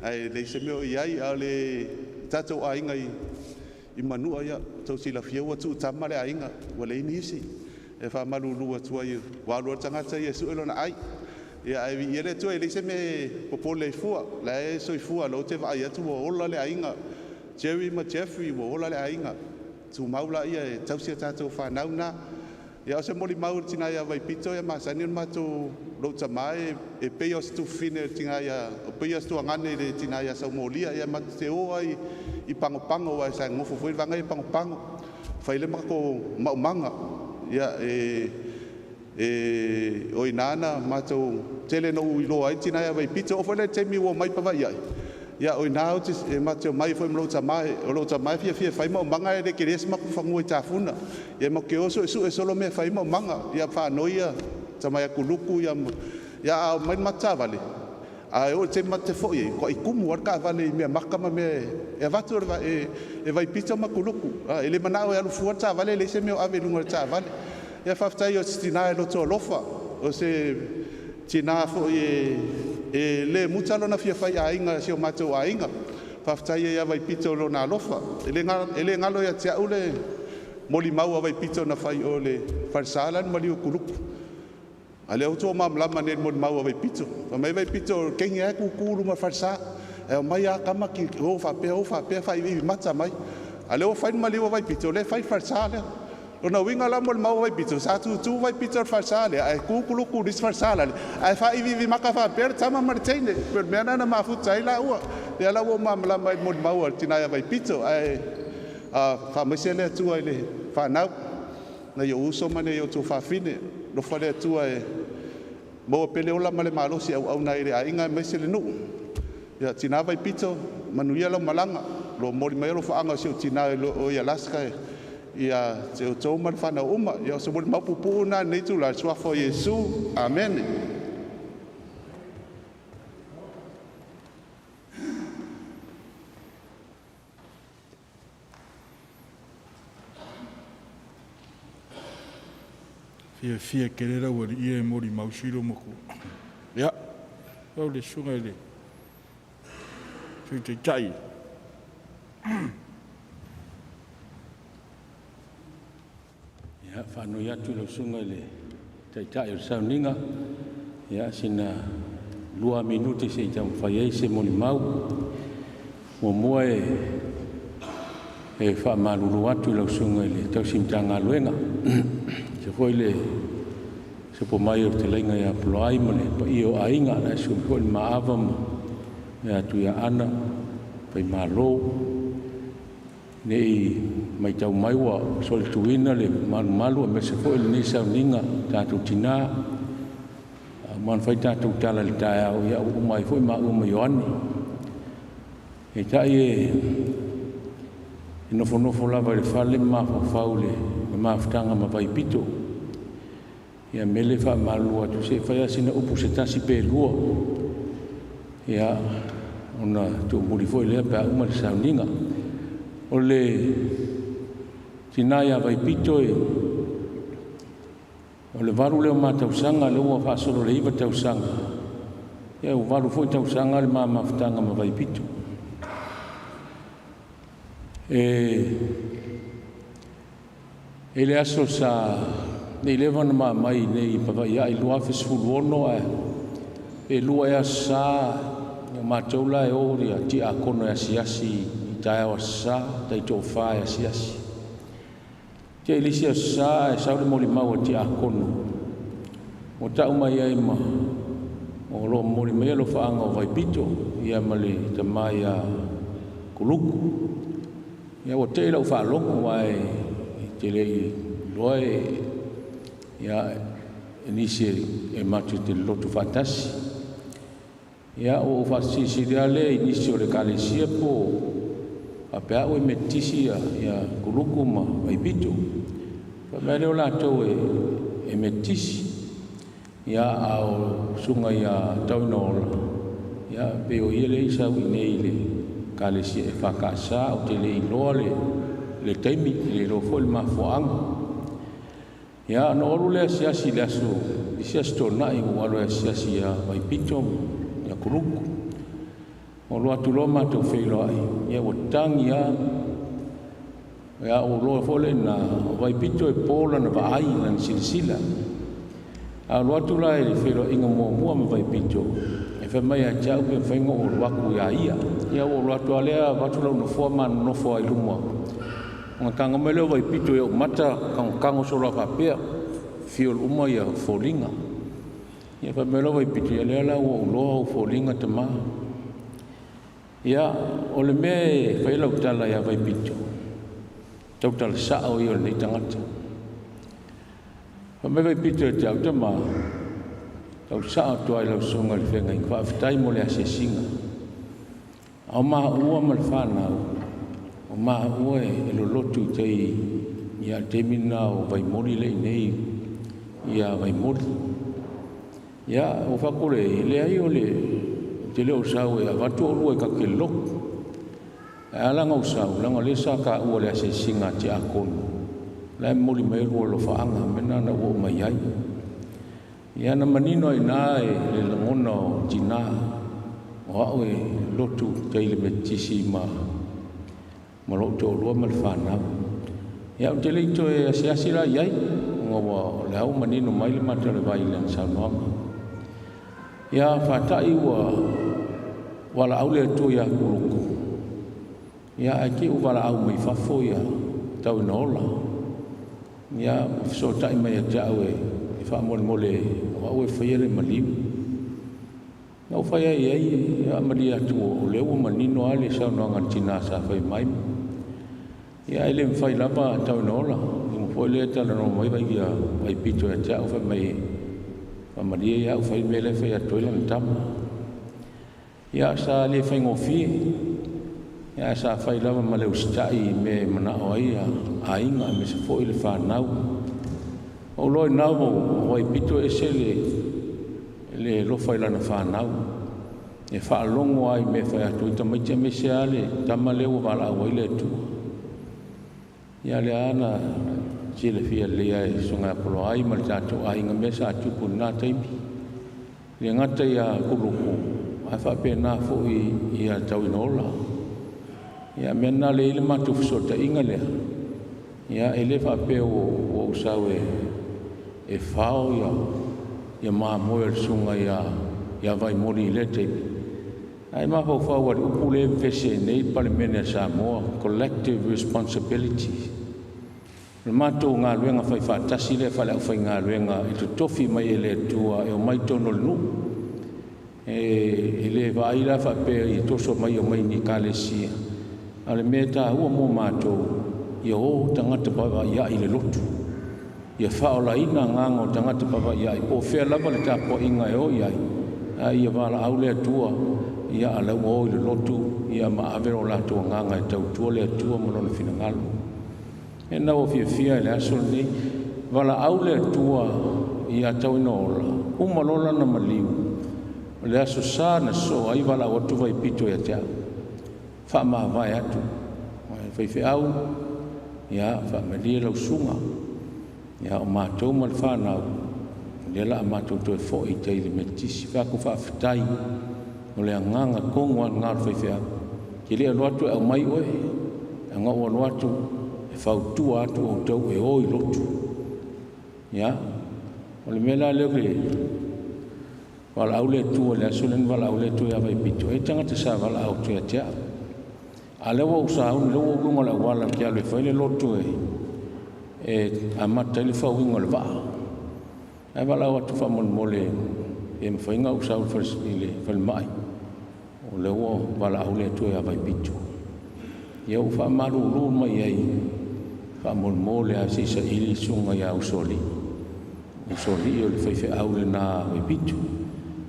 ae leai se mea o i ai. A o le tatou aiga i Manua, ia, tou silafia ua tuutama le aiga, ua leai nisi. E faamalulu atu ai, ua alu lava le tagata ia e sue lona ai. Ia, ae viia le Atua e leai se mea e popole ai fua, la e soifua, o lea ou te vaai atu ua ola le aiga, Jerry ma Jeffrey, ua ola le aiga, tumau laia e tausi a tatou fanau na. Ia, o se molimau i le tina ia Vaipito, e masani ona matou, lou tama e pei o se tufafine i le tina ia, o pei o se tuagane i le tina ia Saumolia. Ia matou te o ai i Pagopago, aua sa nonofo foi le vaega ia i Pagopago, fai le matou maumaga. Ia, e o ina na matou tele na ou iloa ai le tina ia Vaipito. Oo foi la i le taimi ua omai Pavaii ai, ia o ina e matou te omai foi ma lou tama, o lou tama e fiafia e fai maumaga, e le tele se matou fanua i Tafuna. Ia matou te o suesue solo mea e fai maumaga, ia faanoi ia tamai akuluku ia, ia a omai le matou taavale, a oo i le taimi matou te foi ai, matuai tumu lava le taavale i meamata ma mea e avatu e Vaipito ma Kuluku. E le manao e alu fua le taavale, e leai se mea o ave i luga o le taavale. Ia faafetai o se tina e loto alofa, o se tina foi e le muta lona fia faiaiga i si o matou aiga. Faafetai ai ia Vaipito i lona alofa. E le galo ia te au le molimau a Vaipito na fai o le falesa la na maliu e Kuluku. A lea ua outou malamalama nei i le molimau a Vaipito. Fai mai Vaipito o le teine lava e tutu i luma o le falesa, e omai lava tama o faapea, o faapea, faaiviivi mata mai. A o lea ua fai le maliu a Vaipito, o lea e fai le falesa lea. Lona uiga la molimau a Vaipito, sa tutu Vaipito i le falesa lea, ae tu Kuluku i le isi falesa lale, ae faaiviivi mata faapea le tama ma le teine. Pei o le mea lena na mafuta ai laua. Lea la ua ou malamalama i le molimau a le tina ia Vaipito, ae faamaise le Atua i le fanau, nai ou uso ma nai outou faafine. Alofa le Atua e maua pea le ola ma le malosi auauna ai i le aiga aemaise le nuu. Ia, tina Vaipito, manuia lau malaga, o lo o momoli mai alofaaga o si ou tina o i Alaska ia te outou ma le fanau uma. Ia, o se molimau puupuu lena i lenei itula i le suafa o Iesu. Amene. Fiafia tele lau alii e molimau si lou matua. Ia, lau le susuga i le Sui Taitai. Ia, faanoi atu i lau susuga i le Taitai o le sauniga, ia, sina 2 minute se i taumafai ai se molimau. Muamua e faamalulu atu i lau Susuga i le Tausi Matagaluega, aemaise foi le supo mai o le fetalaiga ia Poloai ma le paia o aiga, la e susu mai foi le Maava ma le atu ia Ana, Faimalo, ne i matau mai ua solituina le malumalu aemaise foi lenei sauniga tatou tina. A uma ona fai tatou tala i le taeao, ia ua uma ai foi maua ma Ioane. Peitai e nofonofo lava i le fale ma mafaufau i le mafutaga ma Vaipito. Ia mele e faamalulu atu, se i fai lava sina upu se tasi pe lua, ia ona tuumuli foi lea pe a uma le sauniga. O le tina ia Vaipito, o le 8 lea o ma tausaga, lea ua faasolo i le 9 tausaga, ia ua 8 foi tausaga le ma mafutaga ma Vaipito. E i le aso sa nei leva ona ma mai nei i Pavaii i 2016 ae pe lua ea Aso Sa, o matou la e o ia tiakono e asiasi i taeao Aso Sa, taitoafa e asiasi. Tea i le isi Aso Sa ae sau le molimau a tiakono ua tau mai ai ma o lo o momoli mai alofaaga o Vaipito ia ma le tama ia Kuluku. Ia ua tei lau faalogo aua e te le i iloa e ia nisi e matou te lotu faatasi. Ia ua ou faasilisili lava lea i nisi o le ekalesia po faapea au e metotisi ia Kuluku ma Vaipito. Fai mai lea o latou e metotisi. Ia a o susuga ia Tauinaola, ia pei o ia lea e sau i inei i le ekalesia EFKS. Ou te le iloa le taimi, e le iloa foi le mafuaaga. Ia ona ou alu lea asiasi i le aso, isi Aso Toonai ua ou alu e asiasi ia Vaipito ia Kuluku. Ou alu atu loa matou feiloai, ia ua tagi lava. Ia ua ou iloa foi lea i ina, o Vaipito e po lana vaai, lana silasila. A alu atu la i le feiloaiga muamua ma Vaipito, e fai mai ia te au pe mafai ona ou alu atu ia ia. Ia ua ou alu atu lava lea avatu lau nofoa ma nonofo ai i luma. Ona tago mai lea o Vaipito i ou mata, tagotago solo lava faapea, fiol uma ia foliga. Ia fai mai loa Vaipito, ia lea la ua ou iloa ou foliga tama. Ia, o le mea e fai lau tala ia Vaipito, tautala sao ia o lenei tagata. Fai mai Vaipito ia te au, tama, tau sao atu lava i lau susuga i le feagaiga, faafetai mo le asiasiga. A o maua ma le fanau, o maua e lolotu i tai ia le taimi lena o Vaimoli le i inei ia Vaimoli. Ia, ua fai atu le leai o le te le o sau e avatu oulua e ta te lotu. Ae ala ona ou sau, leaga o lea sa taua i le asiasiga a tiakono, la e momoli mai lua alofaaga, mea lena na ou oo mai ai. Ia na manino ai i ina le lagona o tina, o au e lotu i tai i le Metotisi ma lou toalua ma le fanau. Ia ou te le i toe asiasi la i ai, ona ua o lea ua manino mai le mata o le vai i lana saunoaga. Ia faata'i ua valaau le Atua ia Kuluku, ia ae te i ua valaau mai fafo ia Tauinaola. Ia ua fesootai mai ia te au e faamolemole o au e faia le maliu. Na ou fai ai i ai, faamalie atu o lea ua manino lava le saunoaga a le tina sa fai mai. Ia ae le mafai lava Tauinaola, uma foi lea talanoa mai Vaipito ia te au, fai mai faamalie ia au fai le mea lea e fai atu ai lana tama. Ia sa le faigofie, ae sa fai lava ma le usitai i mea e manao ai aiga aemaise foi le fanau. Ou iloa i ina ua Vaipito e ese le alofa i lana fanau, e faalogo lava i mea e fai atu ai tamaiti aemaise lava le tama lea ua valaau ai le Atua. Ia lea na silafia lelei lava e le Susuga ia Poloai ma le tatou aiga mea sa tupu i lena taimi. E le gata ia Kuluku ae faapena foi ia Tauinaola. Ia mea lena lea e i ai le matou fesootaiga lea, ia e le faapea ua ou sau e fao ia mamoe a le susuga ia Vaimoli i lea taimi. Ae mafaufau i le upu lea e vevesi ai nei le Palemene a Samoa, collective responsibility. O le matou galuega faifaatasi lea faale-aufaigaluega e totofi mai e le Atua e omai i totonu o le nuu. E le vaai la faapea e toso mai e omai i ekalesia, a o le mea e taua mo matou, ia o tagata paivaiai i le lotu, ia faaolaina agaga o tagata paivaiai po o fea lava le tapuaiga e o i ai, a ia valaau le Atua a o la ua o i le lotu ma ave lo latou agaga e tautua le Atua ma Lona finagalo. O le mea lena ua ou fiafia ai i le aso lenei, valaau le Atua ia Tauinaola, uma loa lana maliu, o le aso Sa na sosoo ai valaau atu Vaipito ia te au, faamavae atu. Faifeau, ia faamalie lau susuga, o matou ma le fanau, o lea o le a matou toe foi i tai i le Metotisi. Ou fai atu, faafetai. O le agaga tonu lava lena o le faifeau, e te le alu atu e aumai oe, na ou alu atu e fautua atu outou e o i lotu. Ia, o le mea la lea e valaau le Atua i le aso lea na valaau ai le Atua ia Vaipito, e i ai tagata sa valaau atu ia te au, a o lea ua ou sauni o lea ua ou i luga o le auala ou te alu e fai le lotu e amata ai le fauina o le vaa. Ae valaau atu faamolemole pe mafai ona ou sau i le falemai, o lea ua valaau le Atua ia Vaipito. Ia ua faamalulu mai i ai, faamolemole lava se i saili le susuga ia Usoalii. O Usoalii o le faifeau lena a Vaipito.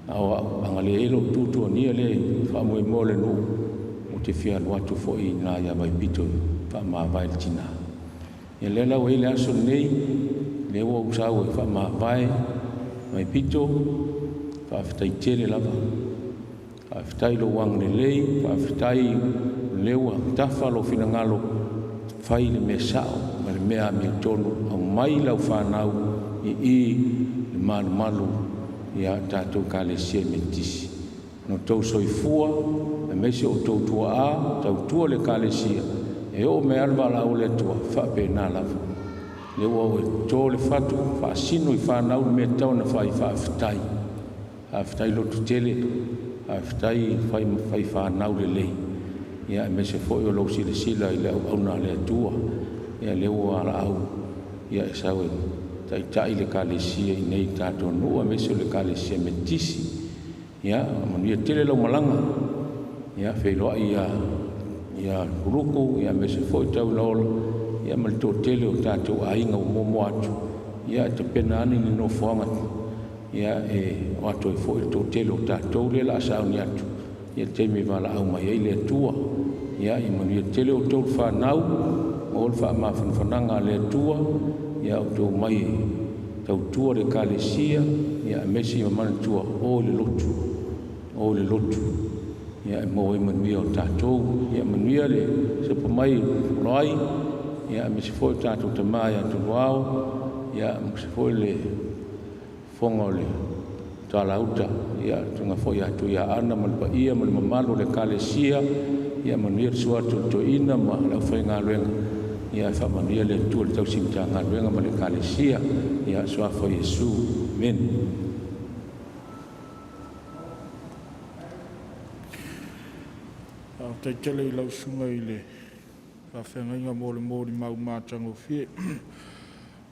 A o au, ana leai lou tuatuagia lea i le faamoemoe o le nuu, ou te fia alu atu foi i ina ia Vaipito e faamavae le tina. Ia lea la ua i ai le aso lenei, lea ua ou sau e faamavae Vaipito, faafetai tele lava. Faafetai i lou agalelei, faafetai o lea ua tafa lou finagalo e fai le mea sao ma le mea amiotonu, aumai lau fanau i i i le malumalu a le tatou Ekalesia Metotisi. Ia outou soifua aemaise o outou tuaa tautua i le Ekalesia, e oo mai lava le valaau a le Atua, e faapena lava. O lea ua e toto le fatu faasino i fanau le mea e tatau ona fai, faafetai. Faafetai lototele, faafetai fai fanau lelei, aemaise foi o lou silasila i le auauna a le Atua, lea ua valaau e sau e taitai le Ekalesia i inei i le tatou nuu aemaise o le Ekalesia Metotisi. Ia manuia tele lau malaga, ia feiloai ia Kuluku aemaise foi Tauinaola ma le toatele o tatou aiga ua muamua atu, ia tapena ane ni nofoaga e o atu ai foi le toatele o tatou lea o le a sauni atu i le taimi e valaau mai ai le Atua. Ia manuia tele outou le fanau, maua le faamafanafanaga a le Atua a o outou omai e tautua le Ekalesia, aemaise ia manatua, o i le lotu, o i le lotu e maua ai manuia o tatou. Ia manuia le susu mai o Loai aemaise foi o tatou tama ia Toluao, aemaise foi le fofoga o le tualauta, le susuga foi ia Tuiaana ma le paia ma le mamalu o le Ekalesia. Ia manuia le susu atu o le toeaina ma le aufaigaluega, ae faamanuia le Atua i le tausi Matagaluega ma le Ekalesia. I le suafa o Iesu, amene. Faafetai tele i lau susuga i le faafeagaiga mo le molimau matagofie.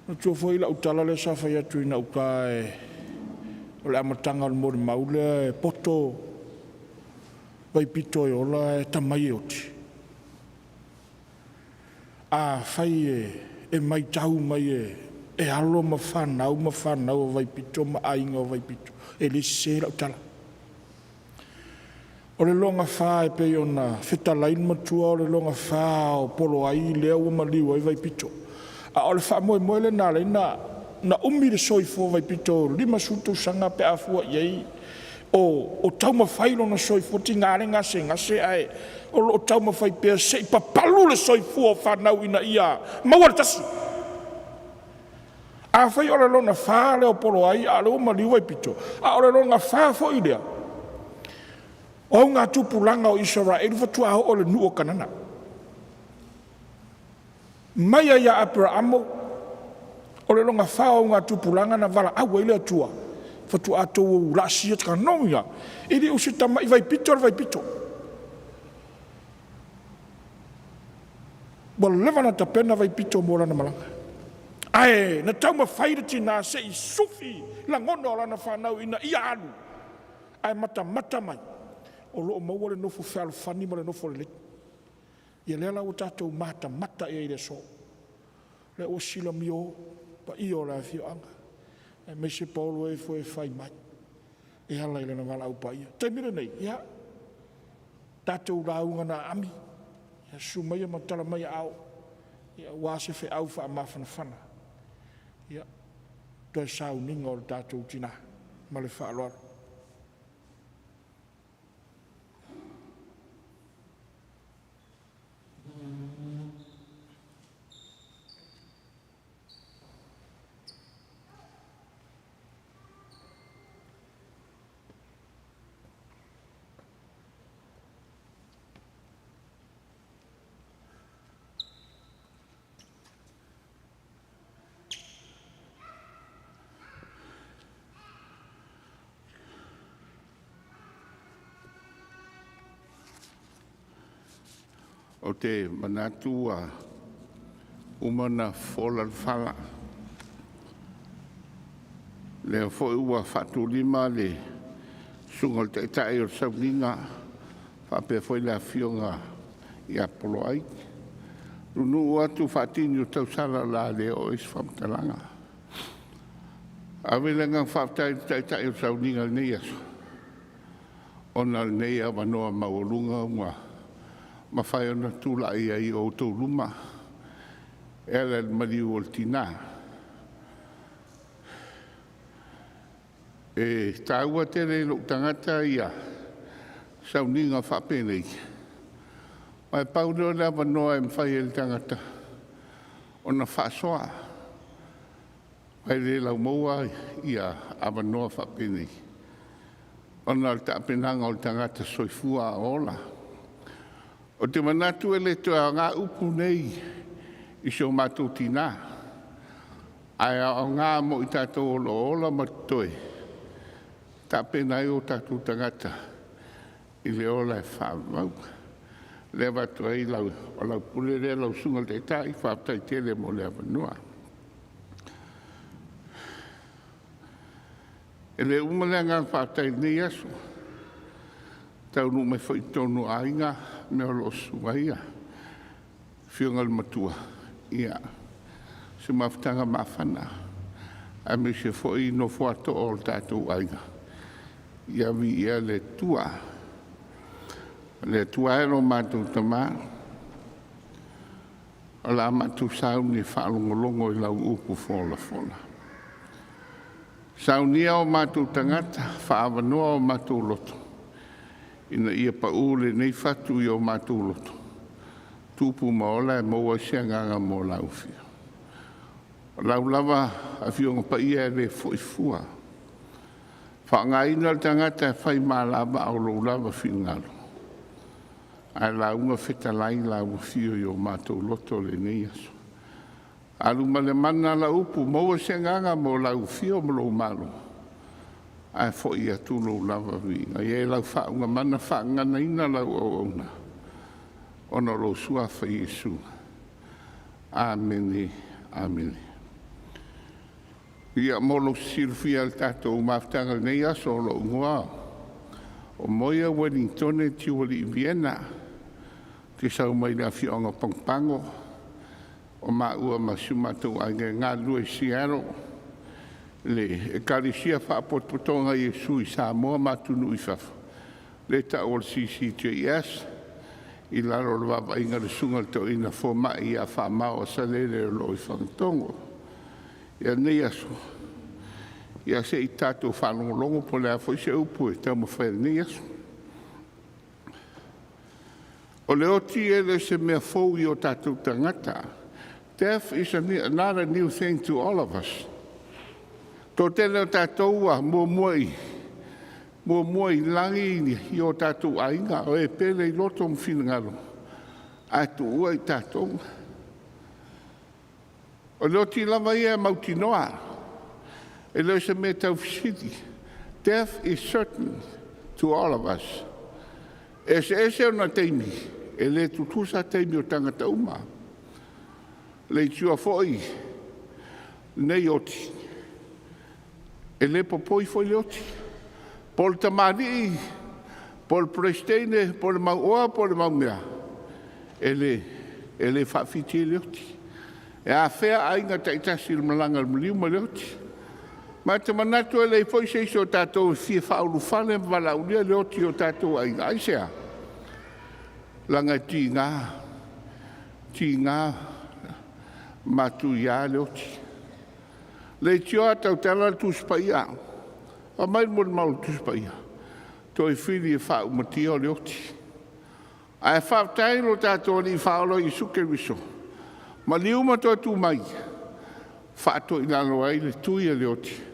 Manatua foi lau tala lea sa fai atu i gauta o le amataga o le molimau lea, e poto Vaipito e ola ae atamai e oti. Afai e matau mai e alo ma fanau ma fanau a Vaipito ma aiga o Vaipito, e le sese lau tala. O le lona fa e pei ona fetalai le matua, o le lona fa o Poloai lea ua maliu ai Vaipito. A o le faamoemoe lea na ala ai ona umi le soifua o Vaipito e 50 tausaga pe a fua i ai o taumafai lona soifua, tiga le gasegase ae o lo o taumafai pea se i papalu le soifua o fanau ina ia maua le tasi. Afai o le lona fa lea o Poloai a o lea ua maliu Vaipito, a o le lona fa foi lea o augatupulaga o Isaraelu faatoa oo i le nuu o Kanana. Mai lava ia Aperamo, o le lona fa o augatupulaga na valaau ai le Atua. Fatuaa tou laasia takanogi a, e le o se tama'i vaipito le vaipito. Ua leva na tapena vaipito mo lana malaga. Ae na taumafai le tinā se i sufi lagona o lana fanau ina ia alu, ae matamata mai o lo o maua le nofo fealofani ma le nofo lelei. Ia lea la ua tatou matamata i ai i le aso, lea ua silamio paia o le afioaga, aemaise paolo e e fai mai e ala i lana valaau paia. O le taimi lenei, ia, tatou lauga na aami, ia susu maia ma tala mai aao aua se feau faamafanafana, ia, toe sauniga o le tatou tina. Ma le faaaloalo. Ou te manatu ua uma ona fola le fala, lea foi ua faatulima le susuga o le Taitai o le Sauniga faapea foi le Afioga ia Poloai. Nuunuu atu faatini o tausala o le a le oo i ai se faamatalaga. Ave le agaga faafetai i le Taitai o le Sauniga i lenei aso, ona o lenei avanoa maualuga ua mafai ona tulai ai i o outou luma e ala i le maliu o le tina. E taua tele i lou tagata ia sauniga faapenei, aua e pau lea o le avanoa e mafai ai e le tagata ona faasoa, aua e le laumaua avanoa faapenei ona o le tapenaga o le tagata soifua a o ola. Ou te manatu e le toe aoga upu nei i si o matou tina, ae aoga mo i tatou o lo o ola ma totoe e tapena ai o tatou tagata i le ola e faavavau. O lea e avatu ai lau pule lea lau Susuga i le Taitai, faafetai tele mo le avanoa. E le uma le agaga faafetai i lenei aso, e taunuu mai foi i totonu o aiga ma mea o lo o susu ai afioga i le matua, ia, o se mafutaga mafana aemaise foi nofo a too o le tatou aiga. Ia viia le Atua. Le Atua e lo matou Tama, o le a matou sauni e faalogologo i lau upu folafola. Saunia o matou tagata, faaavanoa o matou loto ina ia pau lenei fatu i o matou loto, tupu ma ola e maua ai se agaga mo lau Afio. O lau lava Afioga Paia e le foi fua, faaaogaina le tagata e fai malava o lou lava finagalo, ae lauga fetalai lau Afio i o matou loto i lenei aso. Alu ma le mana lau upu, maua se agaga mo lau afio ma lou malo, ae foi atu lou lava viiga. Ia i lau faauuga mana faagaganaina lau auauna, ona o lou suafa Iesu. Amene, amene. Ia, mo lou silafia e le tatou mafutaga i lenei aso, o lou igoa o Moia Ueligitone Tiualii Viena. Ou te sau mai le afioaga o Pagopago. O maua ma si o matou aiga e galulue i Seattle, le Ekalesia Faapotopotoga Iesu i Samoa ma atunuu i fafo, lea e tau o le CCJS, i lalo o le vaavaaiga a le Susuga i le Toeaina Fomai ia Faamao Asalele o lo o i Fagatogo. Ia, o lenei aso, ia se i tatou faalogologo po o le a foi se upu e taumafai i lenei aso. O le oti e le o se mea fou i o tatou tagata. Death is not a new thing to all of us. Toatele o tatou ua muamua i muamua i lagi i o tatou aiga, o e pele i loto ma finagalo, ae tuua i tatou. O le oti lava ia e mautinoa, e le o se mea tau fesili. Death is certain to all of us. E se ese ona taimi, e le tutusa taimi o tagata uma. Le itioa foi nei oti, e le popoi foi le oti. Po o le tamalii, po o le Peresetene, po o le mauoa, po o le maumea, e le faafiti ai le oti. E afea aiga taitasi i le malaga a le maliu ma le oti. Ma e te manatu e leai foi se isi o tatou e fia faaulufale ma valaaulia le oti i o tatou aiga. Aisea? Leaga e tiga, tiga matuia le oti. Le itioa tautala le Tusi Paia. Fai mai le molimau a le Tusi Paia, toe fili e faaumatia o le oti. Ae faafetai lo tatou Alii Faaola Iesu Keriso, maliu ma toe tu mai, faatoilalo ai le tui a le oti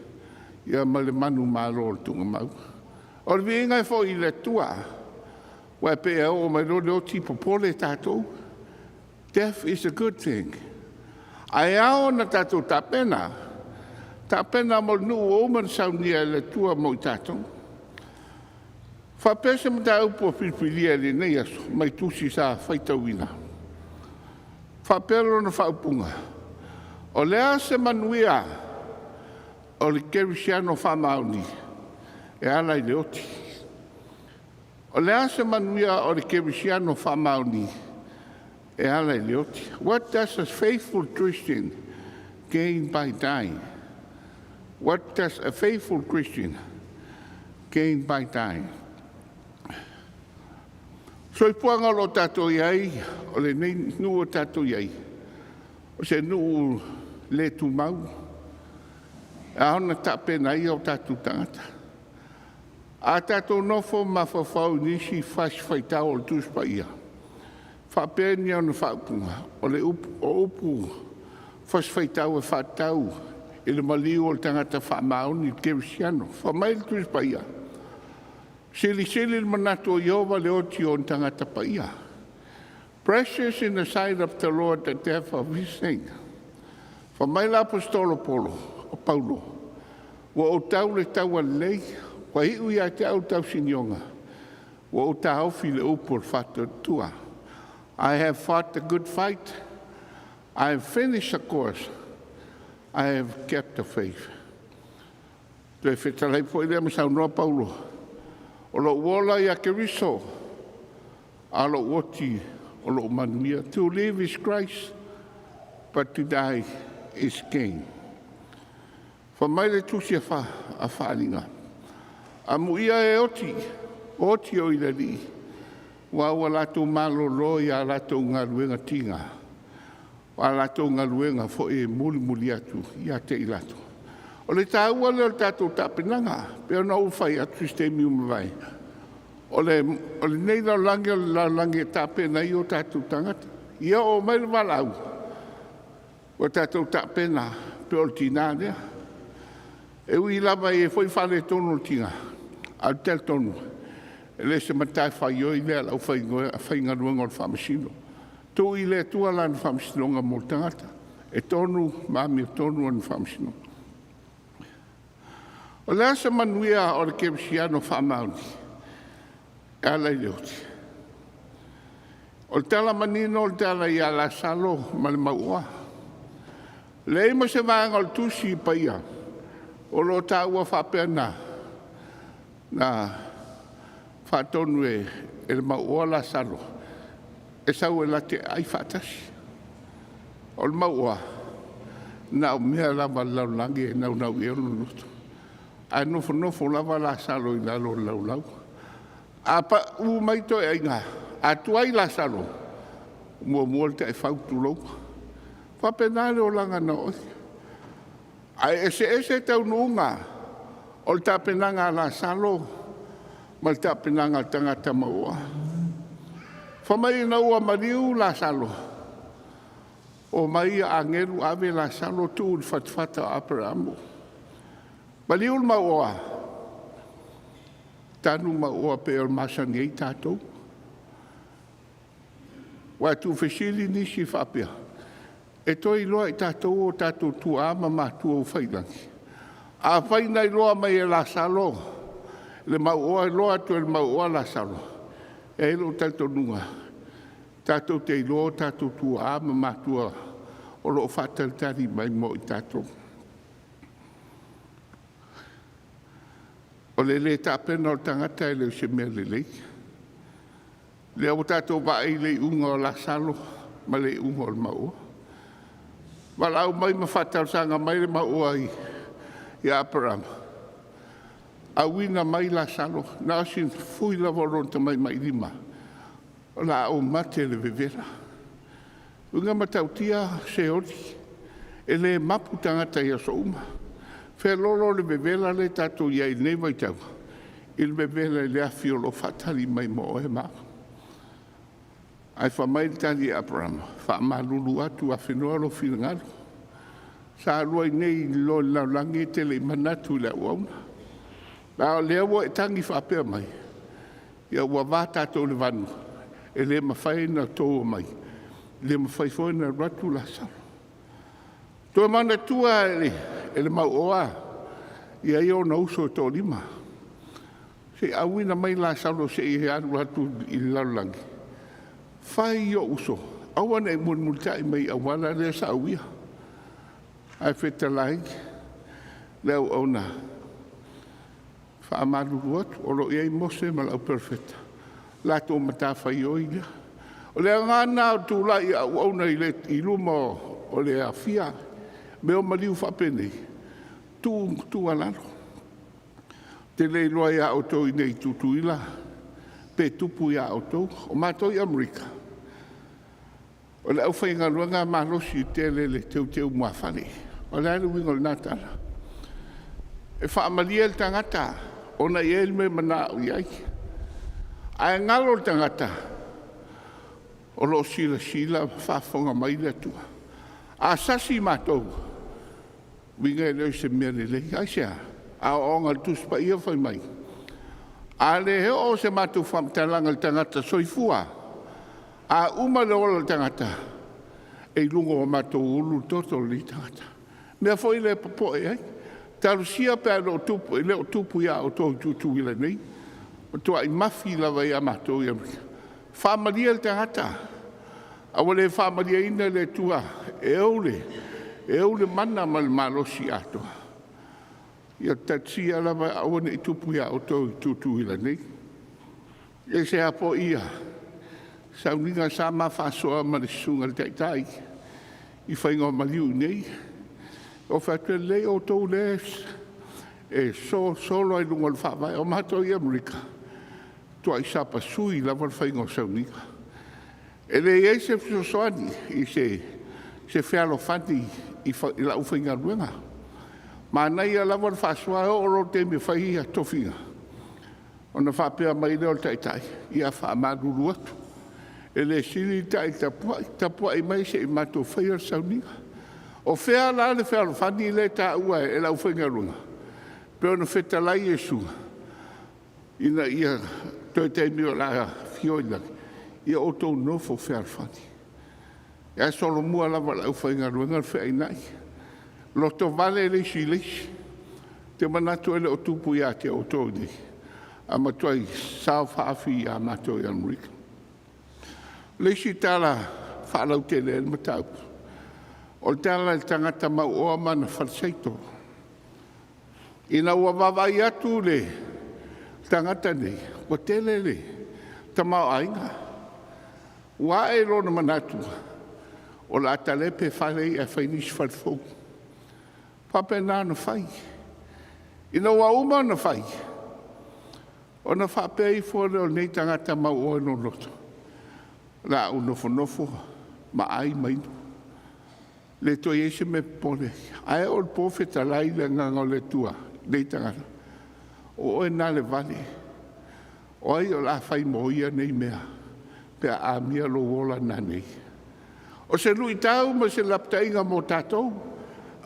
ia ma le manumalo o le tuugamau. O le viiga e foi i le Atua, aua e pei e oo mai loa le oti popole tatou. Death is a good thing. Ae ao ona tatou tapena, tapena mo le nuu ua uma ona saunia e le Atua mo i tatou. Faapea se mataupu ua filifilia i lenei aso mai tusi sa faitauina. Faapea lona faaupuga, o le a se manuia o le kerisiano faamaoni e ala i le oti. O le a se manuia o le kerisiano faamaoni e ala i le oti. What does a faithful Christian gain by dying? What does a faithful Christian gain by dying? Soifuaga o lo o tatou i ai, o lenei nuu o tatou i ai, o se nuu le tumau, e ao ona tapena ai o tatou tagata. A tatou nofo ma mafaufau i nisi fasi faitau o le Tusi Paia, faapea ni ona faaupuga, o le upu, o upu fasi faitau e faatatau i le maliu o le tagata faamaoni, le kerisiano. Fai mai le Tusi Paia, silisili le manatu o Ieova le oti o ona tagata paia. Precious in the sight of the Lord the death of his saint. Fai mai le Aposetolo Polo, o Paulo, ua ou tau le taua lelei, ua iu ia te au le tausinioga, ua ou taofi le upu o le faatuatua. I have fought the good fight. I have finished the course. I have kept the faith. Toe fetalai foi lea ma saunoa Paulo, o lou ola ia Keriso, a lou oti o lou manuia. To live is Christ, but to die is gain. Fai mai le tusi a Faaaliga. Amuia e oti, oti o i le Alii, ua ua latou malolo ia latou galuega tiga, a latou galuega foi e mulimuli atu ia te i latou. O le taua lea o le tatou tapenaga, pe ona ou fai atu i se taimi ua mavae, o lenei lalolagi o le lalolagi e tapena ai o tatou tagata. Ia oo mai le valaau, ua tatou tapena pe o le tiga lea. E ui lava e i ai foi faaletonu o le tiga, ae ou te talitonu, e le se matafaioi lea a le aufaigaluega o le Faamasino. Tuu i le Atua lana faamasinoga mo le tagata, e tonu ma amiotonu ana faamasinoga. O le a se manuia o le kerisiano faamaoni e ala i le oti? O le tala manino o le tala ia Lasalo ma le mauoa. Leai ma se vaega o le Tusi Paia o lo o taua faapea na faatonu e le mauoa Lasalo e sau e latou te aai faatasi. O le mauoa, na o mea lava a le lalolagi e naunau i ai lona loto. Ae nofonofo lava Lasalo i lalo o le laulau. A pau mai toeaiga, a tuai Lasalo, muamua le taifau tulou. Faapena le olaga na oo i ai. Ae eseese taunuuga o le tapenaga a Lasalo ma le tapenaga a le tagata mauoa. Fai mai ina ua maliu Lasalo, o mai agelu ave Lasalo tuu i le fatafata o Aperamo. Maliu le mauoa, tanu mauoa pei o le masani ai tatou. Ua tuufesili nisi faapea, e toe iloa e tatou o tatou tuaa ma matua ua faiilagi. Afai na iloa mai e Lasalo Le mauoa iloa atu e le mauoa Lasalo, e i ai lou talitonuga, tatou te iloa o tatou tuaa ma matua o lo o faatalitali mai mo i tatou. O le le tapena o le tagata e le o se mea lelei. O lea ua tatou vaai i le iuga o Lasalo ma le iuga o le mauoa. Valaau mai ma faatalosaga mai le mauoa ia Aperamo, auina mai Lasalo, na o sina fui lava o lona tamatamailima, o le a ou mate i le vevela. O le uiga matautia Seoli, e le mapu tagata i aso uma. Feoloolo le vevela lea tatou te i ai i lenei vaitau i le vevela i le afi o lo o faatali mai mo oe ma au. Ae fai mai le tali a Aperamo, e faamalulu atu afenoa lou finagalo, sa oulua i inei i lalo i le lalolagi e te le i manatu i le auauna, a o lea ua e tagi faapea mai, ia ua va tatou i le vanu, e le mafai ona to mai, e le mafai foi ona alu atu Lasalo. Toe manatua e le mauoa ia ona uso e toalima, se i auina mai Lasalo se i alu atu i le lalolagi, fai i ou uso, aua ne i mulimulitai mai i auala lea sa uia. Ae fetalai le auauna, e faamalulu atu, o lo o i ai Mose ma le auperofeta, o le latou matafaioi lea. O le aoga lena o le tulai o auauna i luma o le aofia i mea o maliu faapenei, tuu tuualalo. Ou te le iloa ia outou i inei i Tutuila pe tupu ia outou. O matou i Amerika, o le aufaigaluega e malosi tele i le teuteu lumafale. O le a le uiga o lena tala? E faamalie le tagata ona e i ai le mea e manao i ai, ae galo le tagata o lo o silasila ma faafofoga mai le Atua. A sasi matou, uiga e le o se mea lelei. Aisea? Aoaoga a le Tusi Paia fai mai, a le oo se matou faamatalaga i le tagata soifua, a uma le ola o le tagata, e i luga o matou ulu le toto o lenei tagata. O le mea foi lea e popoe ai. Talosia pe a e le o tupu ia outou i Tutuila nei, e matuai mafi lava ia matou i Amerika. Faamalie le tagata, a ua le faamalieina le Atua e ou le mana ma le malosi atoa. Ia talosia lava aua ne i tupu ia outou i Tutuila nei. E ese lava foi sauniga sa ma faasoa ma le susuga i le Taitai i faiga o maliu i inei. Ou fai atu, e lelei outou lea e solo lava i luga o le Faavae. O matou i Amerika, e matuai sapasui lava le faiga o sauniga. E leai se fesoasoani i se fealofani i le aufaigaluega. Manaia lava le faasoa, e oo loa i le taimi e fai ai tofiga, ona faapea mai lea o le Taitai, ia e faamalulu atu, e le sili le ta'i i le tapuai, tapuai mai se i matou faia le sauniga. O fea la le fealofani lea e taua e le aufaigaluega? Pei ona fetalai Iesu ina ia toe taimi o le a afio ai i lagi, ia outou nofo fealofani. Ae solomua lava i le aufaigaluega le feainai, lotovale le isi i le isi. Ou te manatu e le o tupu ia te outou i inei, ae matuai saofaafi ia matou i Amerika. O le isi tala e faalautele ai le mataupu, o le tala i le tagata mauoa ma ana falesaito. Ina ua vaavaai atu le tagata lenei ua tele le tamaoaiga, ua ae lona manatu, o le a talepe fale ia ae fai nisi fale fou. E faapena ona fai. Ina ua uma ona fai, ona faapea ifo lea o lenei tagata mauoa i lona loto, o le a ou nofonofo ma ai ma inu, le toe i ai se mea e popole ai. Ae oo i le po fetalai le agaga o le Atua i lenei tagata, o oe lena le vale, o ai o le a fai mo ia nei mea pe a amia lou ola nanei? O se luitau ma se lapataiga mo tatou,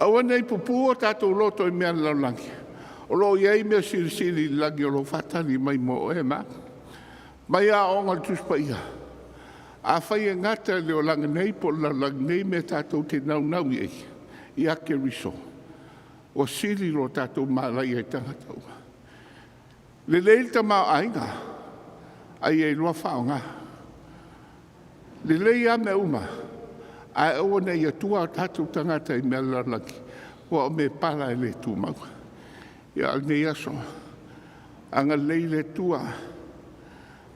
aua ne i pupuu o tatou loto i mea a le lalolagi, o lo o i ai mea silisili i le lagi o lo o faatali mai mo oe ma au. Mai Aoaoga a le Tusi Paia, afai e gata i le olaga nei po o le lalolagi nei mea tatou te naunau i ai ia Keriso, ua sili lo tatou malaia i tagata uma. Lelei le tamaoaiga, a ia iloa faaaoga. Lelei lava mea uma, ae aua ne i atua o tatou tagata i mea a le lalolagi, aua o mea e pala e le tumau. Ia, a o lenei aso, agalelei le Atua,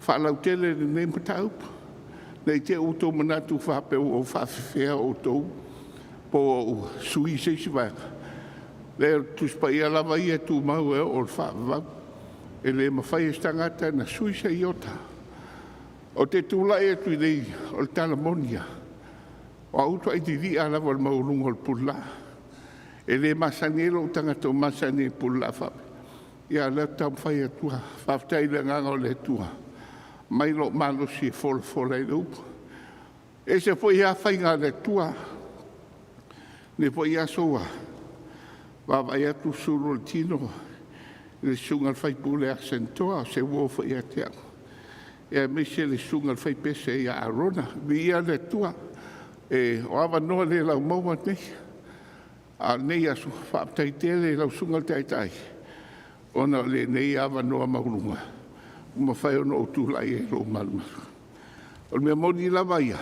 faalautele lenei mataupu, ne i te i ua outou manatu faapea ua ou faafefea outou po ua ou suia se isi vaega. Leai, o le Tusi Paia lava ia e tumau e oo i le faavavau. E le mafai e se tagata ona sui se iota. Ou te tulai atu i inei, o le tala moni lava, o au ua matuai lili'a lava i le maualuga o le pulelaa. E le masani ai lou tagata ua masani ai i le pulelaa faapea, a o lea ou te taumafai atu lava. Faafetai i le agaga o le Atua, aumai lou malosi e folafola ai le upu. E ese foi lava faiga a le Atua. O lenei foi aso ua vaavaai atu ua sulu le tino i le susuga i le sui usufono ia Senatoa, o se uo foi ia te au, aemaise le susuga i le faipese ia Arona. Viia le Atua, o avanoa le laumaua nei. A o lenei aso, faafetai tele i lau Susuga i le Taitai ona o lenei avanoa maualuga ua mafai ona ou tulai ai i lou malumalu. O le mea moni lava ia,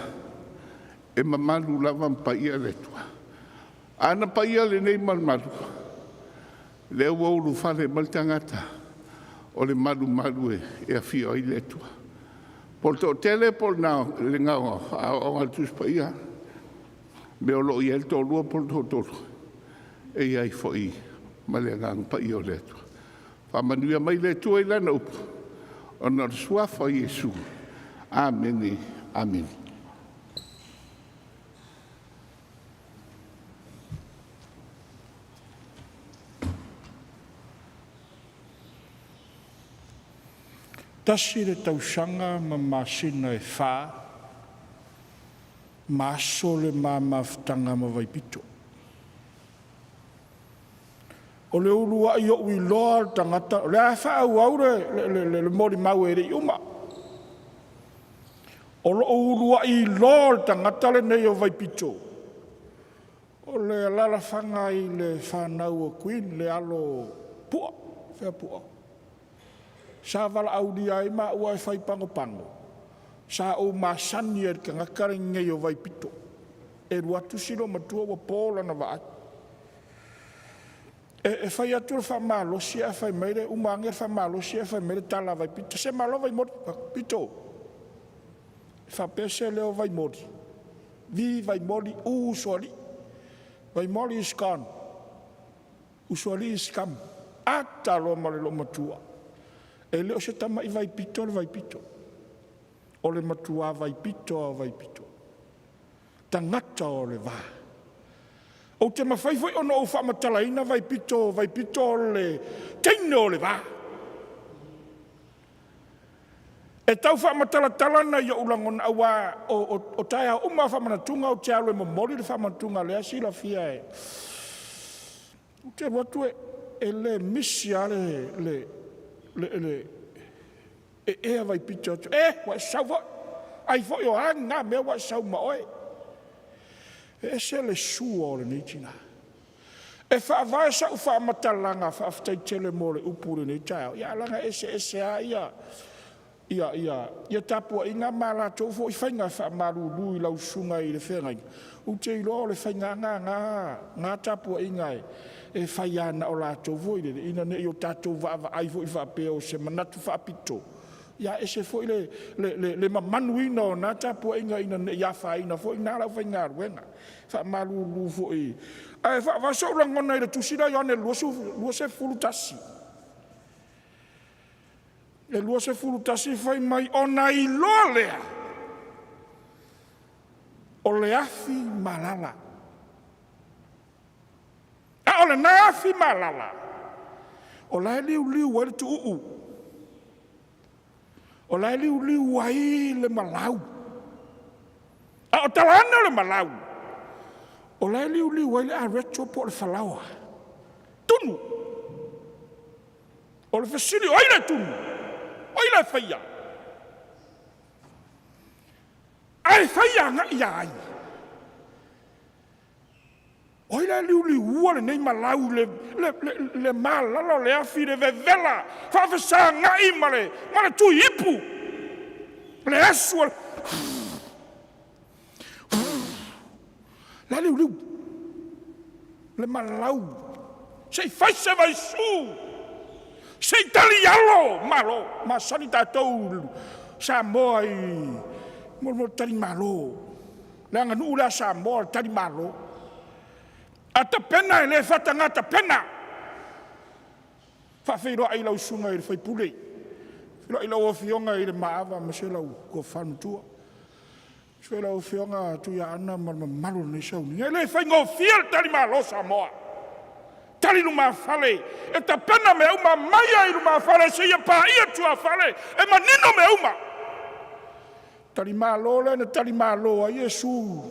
e mamalu lava ma paia le Atua. A na paia lenei malumalu, lea ua ulufale mai le tagata o le malumalu e afio ai le Atua. Po o le toatele po o le gaogaoa, a oo lava i le Tusi Paia, o mea o lo o i ai le toalua po o le toatolu, e i ai foi ma le Agaga Paia o le Atua. Faamanuia mai le Atua i Lana upu ona o le suafa o Iesu. Amene. Amene. Tasi le tausaga ma masina e fa ma aso le ma mafutaga ma Vaipito. O le uluai ou iloa o le tagata, o lea lava e faaauau le molimau e le i uma. O lou uluai iloa o le tagata lenei o Vaipito, o le alaalafaga i le fanau a Queen, le alo o Pu'a, fea Pu'a? Sa valaaulia ai maua e fai pagopago, sa ou masani ai i le tagata lenei o Vaipito. E alu atu si loomatua ua po lana vaai. E fai atu le faamalosi ae fai mai le uma ane le faamalosi ae fai mai le tala a Vaipito, “Se malo Vaimoli.” Ou fai atu, “Pito, e faapea se leo o Vaimoli, V Vaimoli, U Usoalii, Vaimoli is gone, Usoalii is come.” Ata loa ma le loomatua, e le o se tamai Vaipito le Vaipito, o le matua vaipito lava o Vaipito, tagata o le va. Ou te mafai foi ona ou faamatalaina Vaipito, o Vaipito o le teine o le va. E tau faamatalatala nai ou lagona aua o taeao uma lava o faamanatuga ou te alu e momoli le faamanatuga o lea e silafia e… Ou te alu atu e le misi lava le ee a Vaipito, e, ua e sau foi, ai foi o a na mea ua e sau ma oe. E ese le sua o lenei tina. E faavae sau faamatalaga, faafetai tele mo le upu i lenei taeao, ae leaga e eseese lava tapuaiga ma a latou foi faiga e faamalulu i lau susuga i le feagaiga, ou te iloa o le faiga lava lena a na tapuaiga e fai lava na o latou foi lele ina ne i o tatou vaavaai foi faapea o se manatu faapito, ae ese foi le mamanuina o na tapuaiga ina ne i afaina foi na le aufaigaluega. E faamalulu foi. Ae faavae sou lagona i le tusi lea a Ioane 21, e 21 fai mai, ona iloa lea o le afi malala. A o lena afi malala, o la e liuliu ai le tuuu, o la e liuliu ai le malau, a o tala ane o le malau, o la e liuliu ai le areto po o le falaoa, tunu. O le fesili, o ai le tunu? O ai la e faia? Ae fai agai ia ai? O ai la e liuliua lenei malau le, le, le, le malala o le afi, le vevela, faafesagai ma le, ma le tui ipu, le asu o le... La liuliu, le malau, se i fai se vaisu, se i tali alo, malo, masani tatou Samoa i mo mo tali malo. Le aganuu lea Samoa, le tali malo. A tapena e le faataga tapena. Faafeiloai i lau susuga i le faipule, feiloai lau afioga i le Maava ma se lau tofa matua. Sui lau afioga Tuiaana ma le mamalu o lenei sauniga. E le faigofie le tali malo Samoa. Tali lumafale, e tapena mea uma, maia i lumafale seia paia tuafale, e manino mea uma. Tali malo lea na tali malo ai Iesu.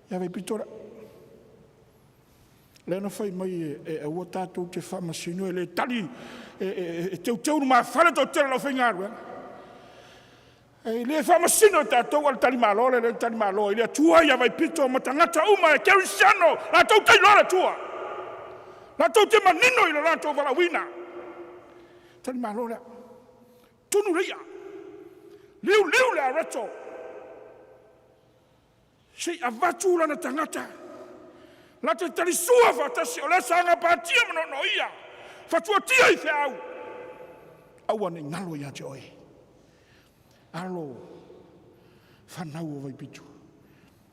Ia vai pito lea. Lea na fai mai e aua tatou te faamasino e le tali e teuteu lumafale toatele o le aufaigaluega. E le faamasino e tatou a le talimalo le le talimalo i le Atua ia Vaipito ma tagata uma e kerisiano latou te iloa le Atua. Latou te manino i le latou valaauina. Talimalo lea. Tunu le ia. Liu liu le areto. Se i avatu lana tagata. La te talisua faatasi o lea sa gapatia ma noonoia. Fatuatia i feau. Aua ne i galo ia te oe. Alo fanau o Vaipito.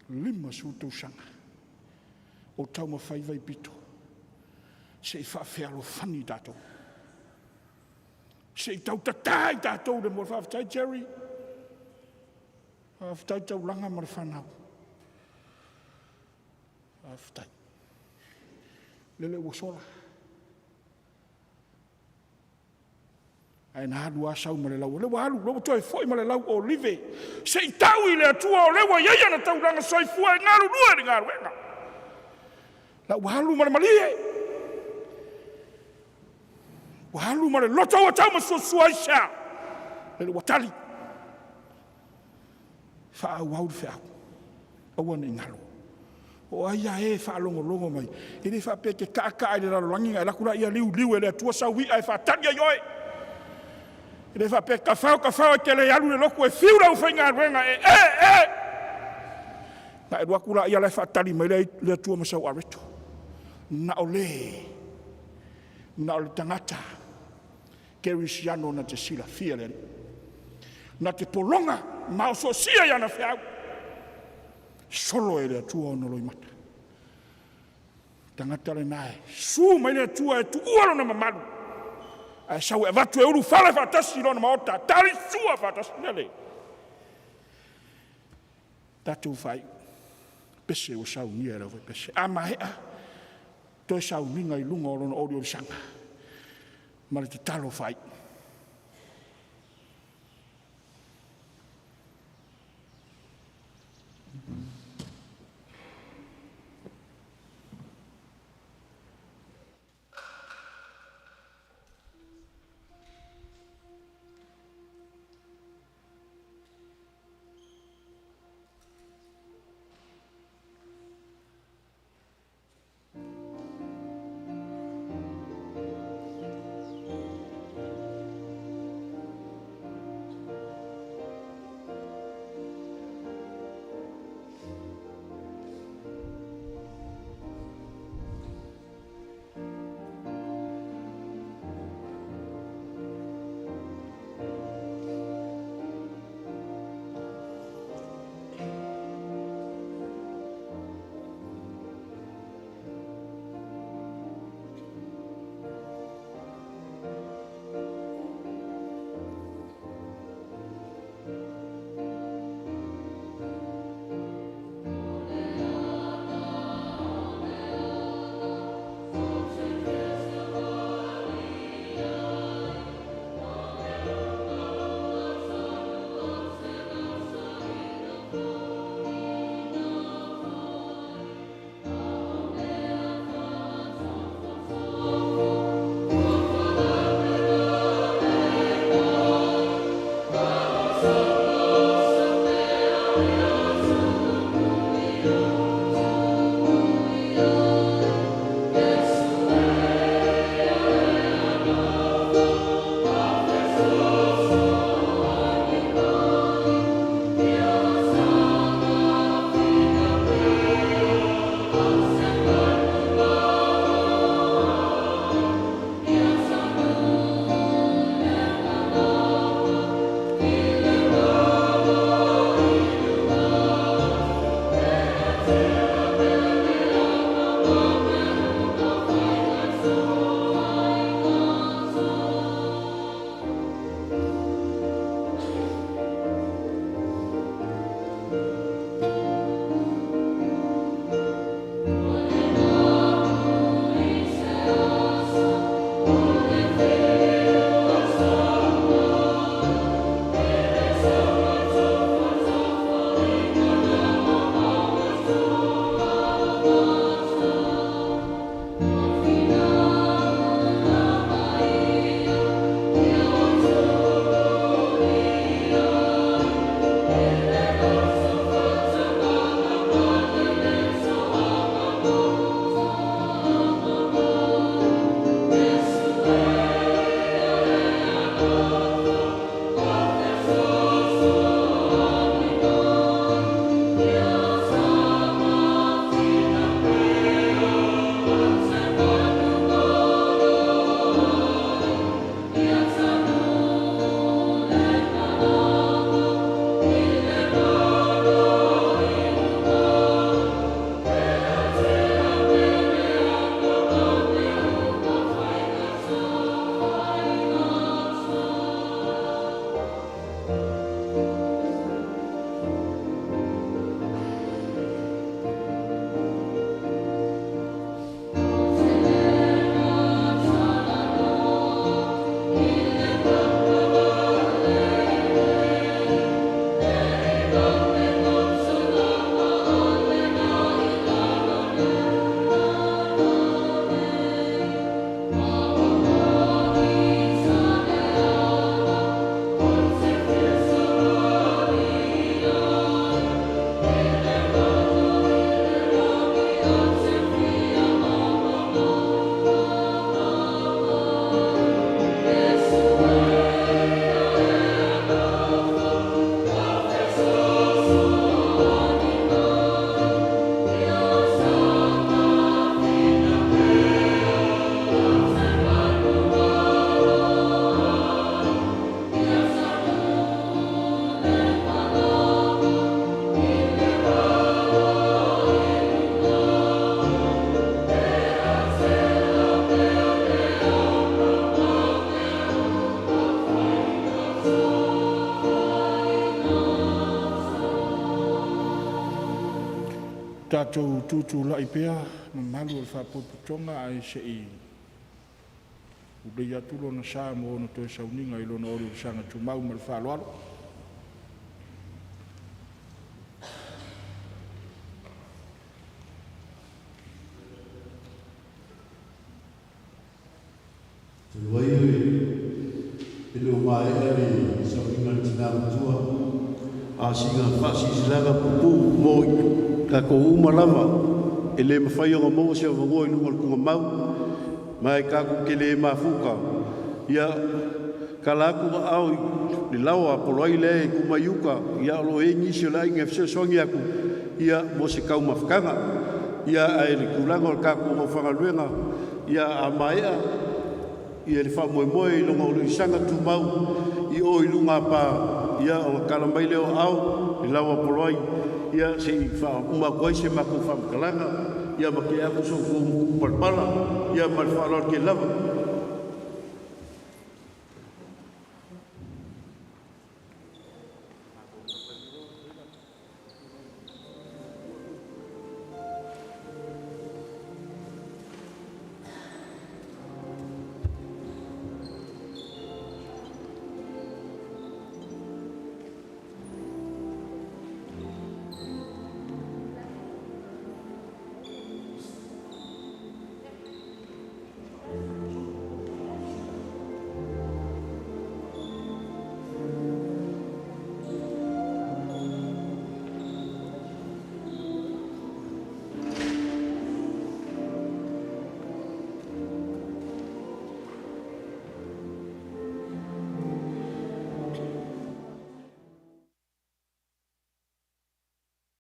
50 tausaga o taumafai Vaipito se i faafealofani tatou. Se i tautatā i tatou le mo faafetai Jerry. Faafetai taulaga ma le fanau. Faafetai. Lele ua sola. Ae na alu lava sau ma le lau. O lea ua alu, lea ua toe foi ma le lau olive. Se i tau i le Atua o lea ua i ai ana taulaga soifua e galulue i le galuega. La ua alu ma le malie. Ua alu ma le loto ua tau ma suasua ai sea. Lele ua tali. Faaauau le feau. Aua ne i galo. O ai a e faalogologo mai, e le faapea e te taataa i le lalolagi na e laku la ia liuliu e le Atua sau i'a e faatali ai oe. E le faapea tafao tafao e te le alu i le lotu e fiu lau faigaluega e e e. Na e alu atu la ia la e faatali mai le Atua ma sau areto. Na o le, na o le tagata kerisiano na te silafia le Alii. Na te pologa ma ososia i ana feau. Solo e le Atua ona loimata. Tagata lena e su mai le Atua e tuua lona mamalu. Ae sau e avatu e ulufale faatasi i lona maota, tali sua faatasi lele. Tatou faaiu. Pese ua saunia e lau pese. A maea, toe sauniga i luga o lona oliolisaga. Ma le tatalo faaiu. Tatou tutulai pea mamalu o le Faapotopotoga ae sei ulei atu lona sa mo ona toe sauniga i lona oliolisaga tumau ma le faaaloalo. Talu ai e le o maea le sauniga a le tina matua, a o sina faasilasilaga puupuu mo i tatou uma lava e le mafai ona maua se avanoa i luga o le tugamau ma e tatou te le mafuta, ia tala atu aao i le laoa poloai lea e tu mai uta, ia o lo o i ai nisi o le aiga e fesoasoani atu ia mo se taumafataga. Ia ae le tulaga o le tatou aufaigaluega, ia a maea ia le faamoemoe i lona uluisaga tumau i o i luga pa, ia ona tala mai lea o aao i laoa poloai, ia se i faauma atu ai se matou faamatalaga, ia ma tea atu so outou palapala, ia ma le faaaloalo tele lava.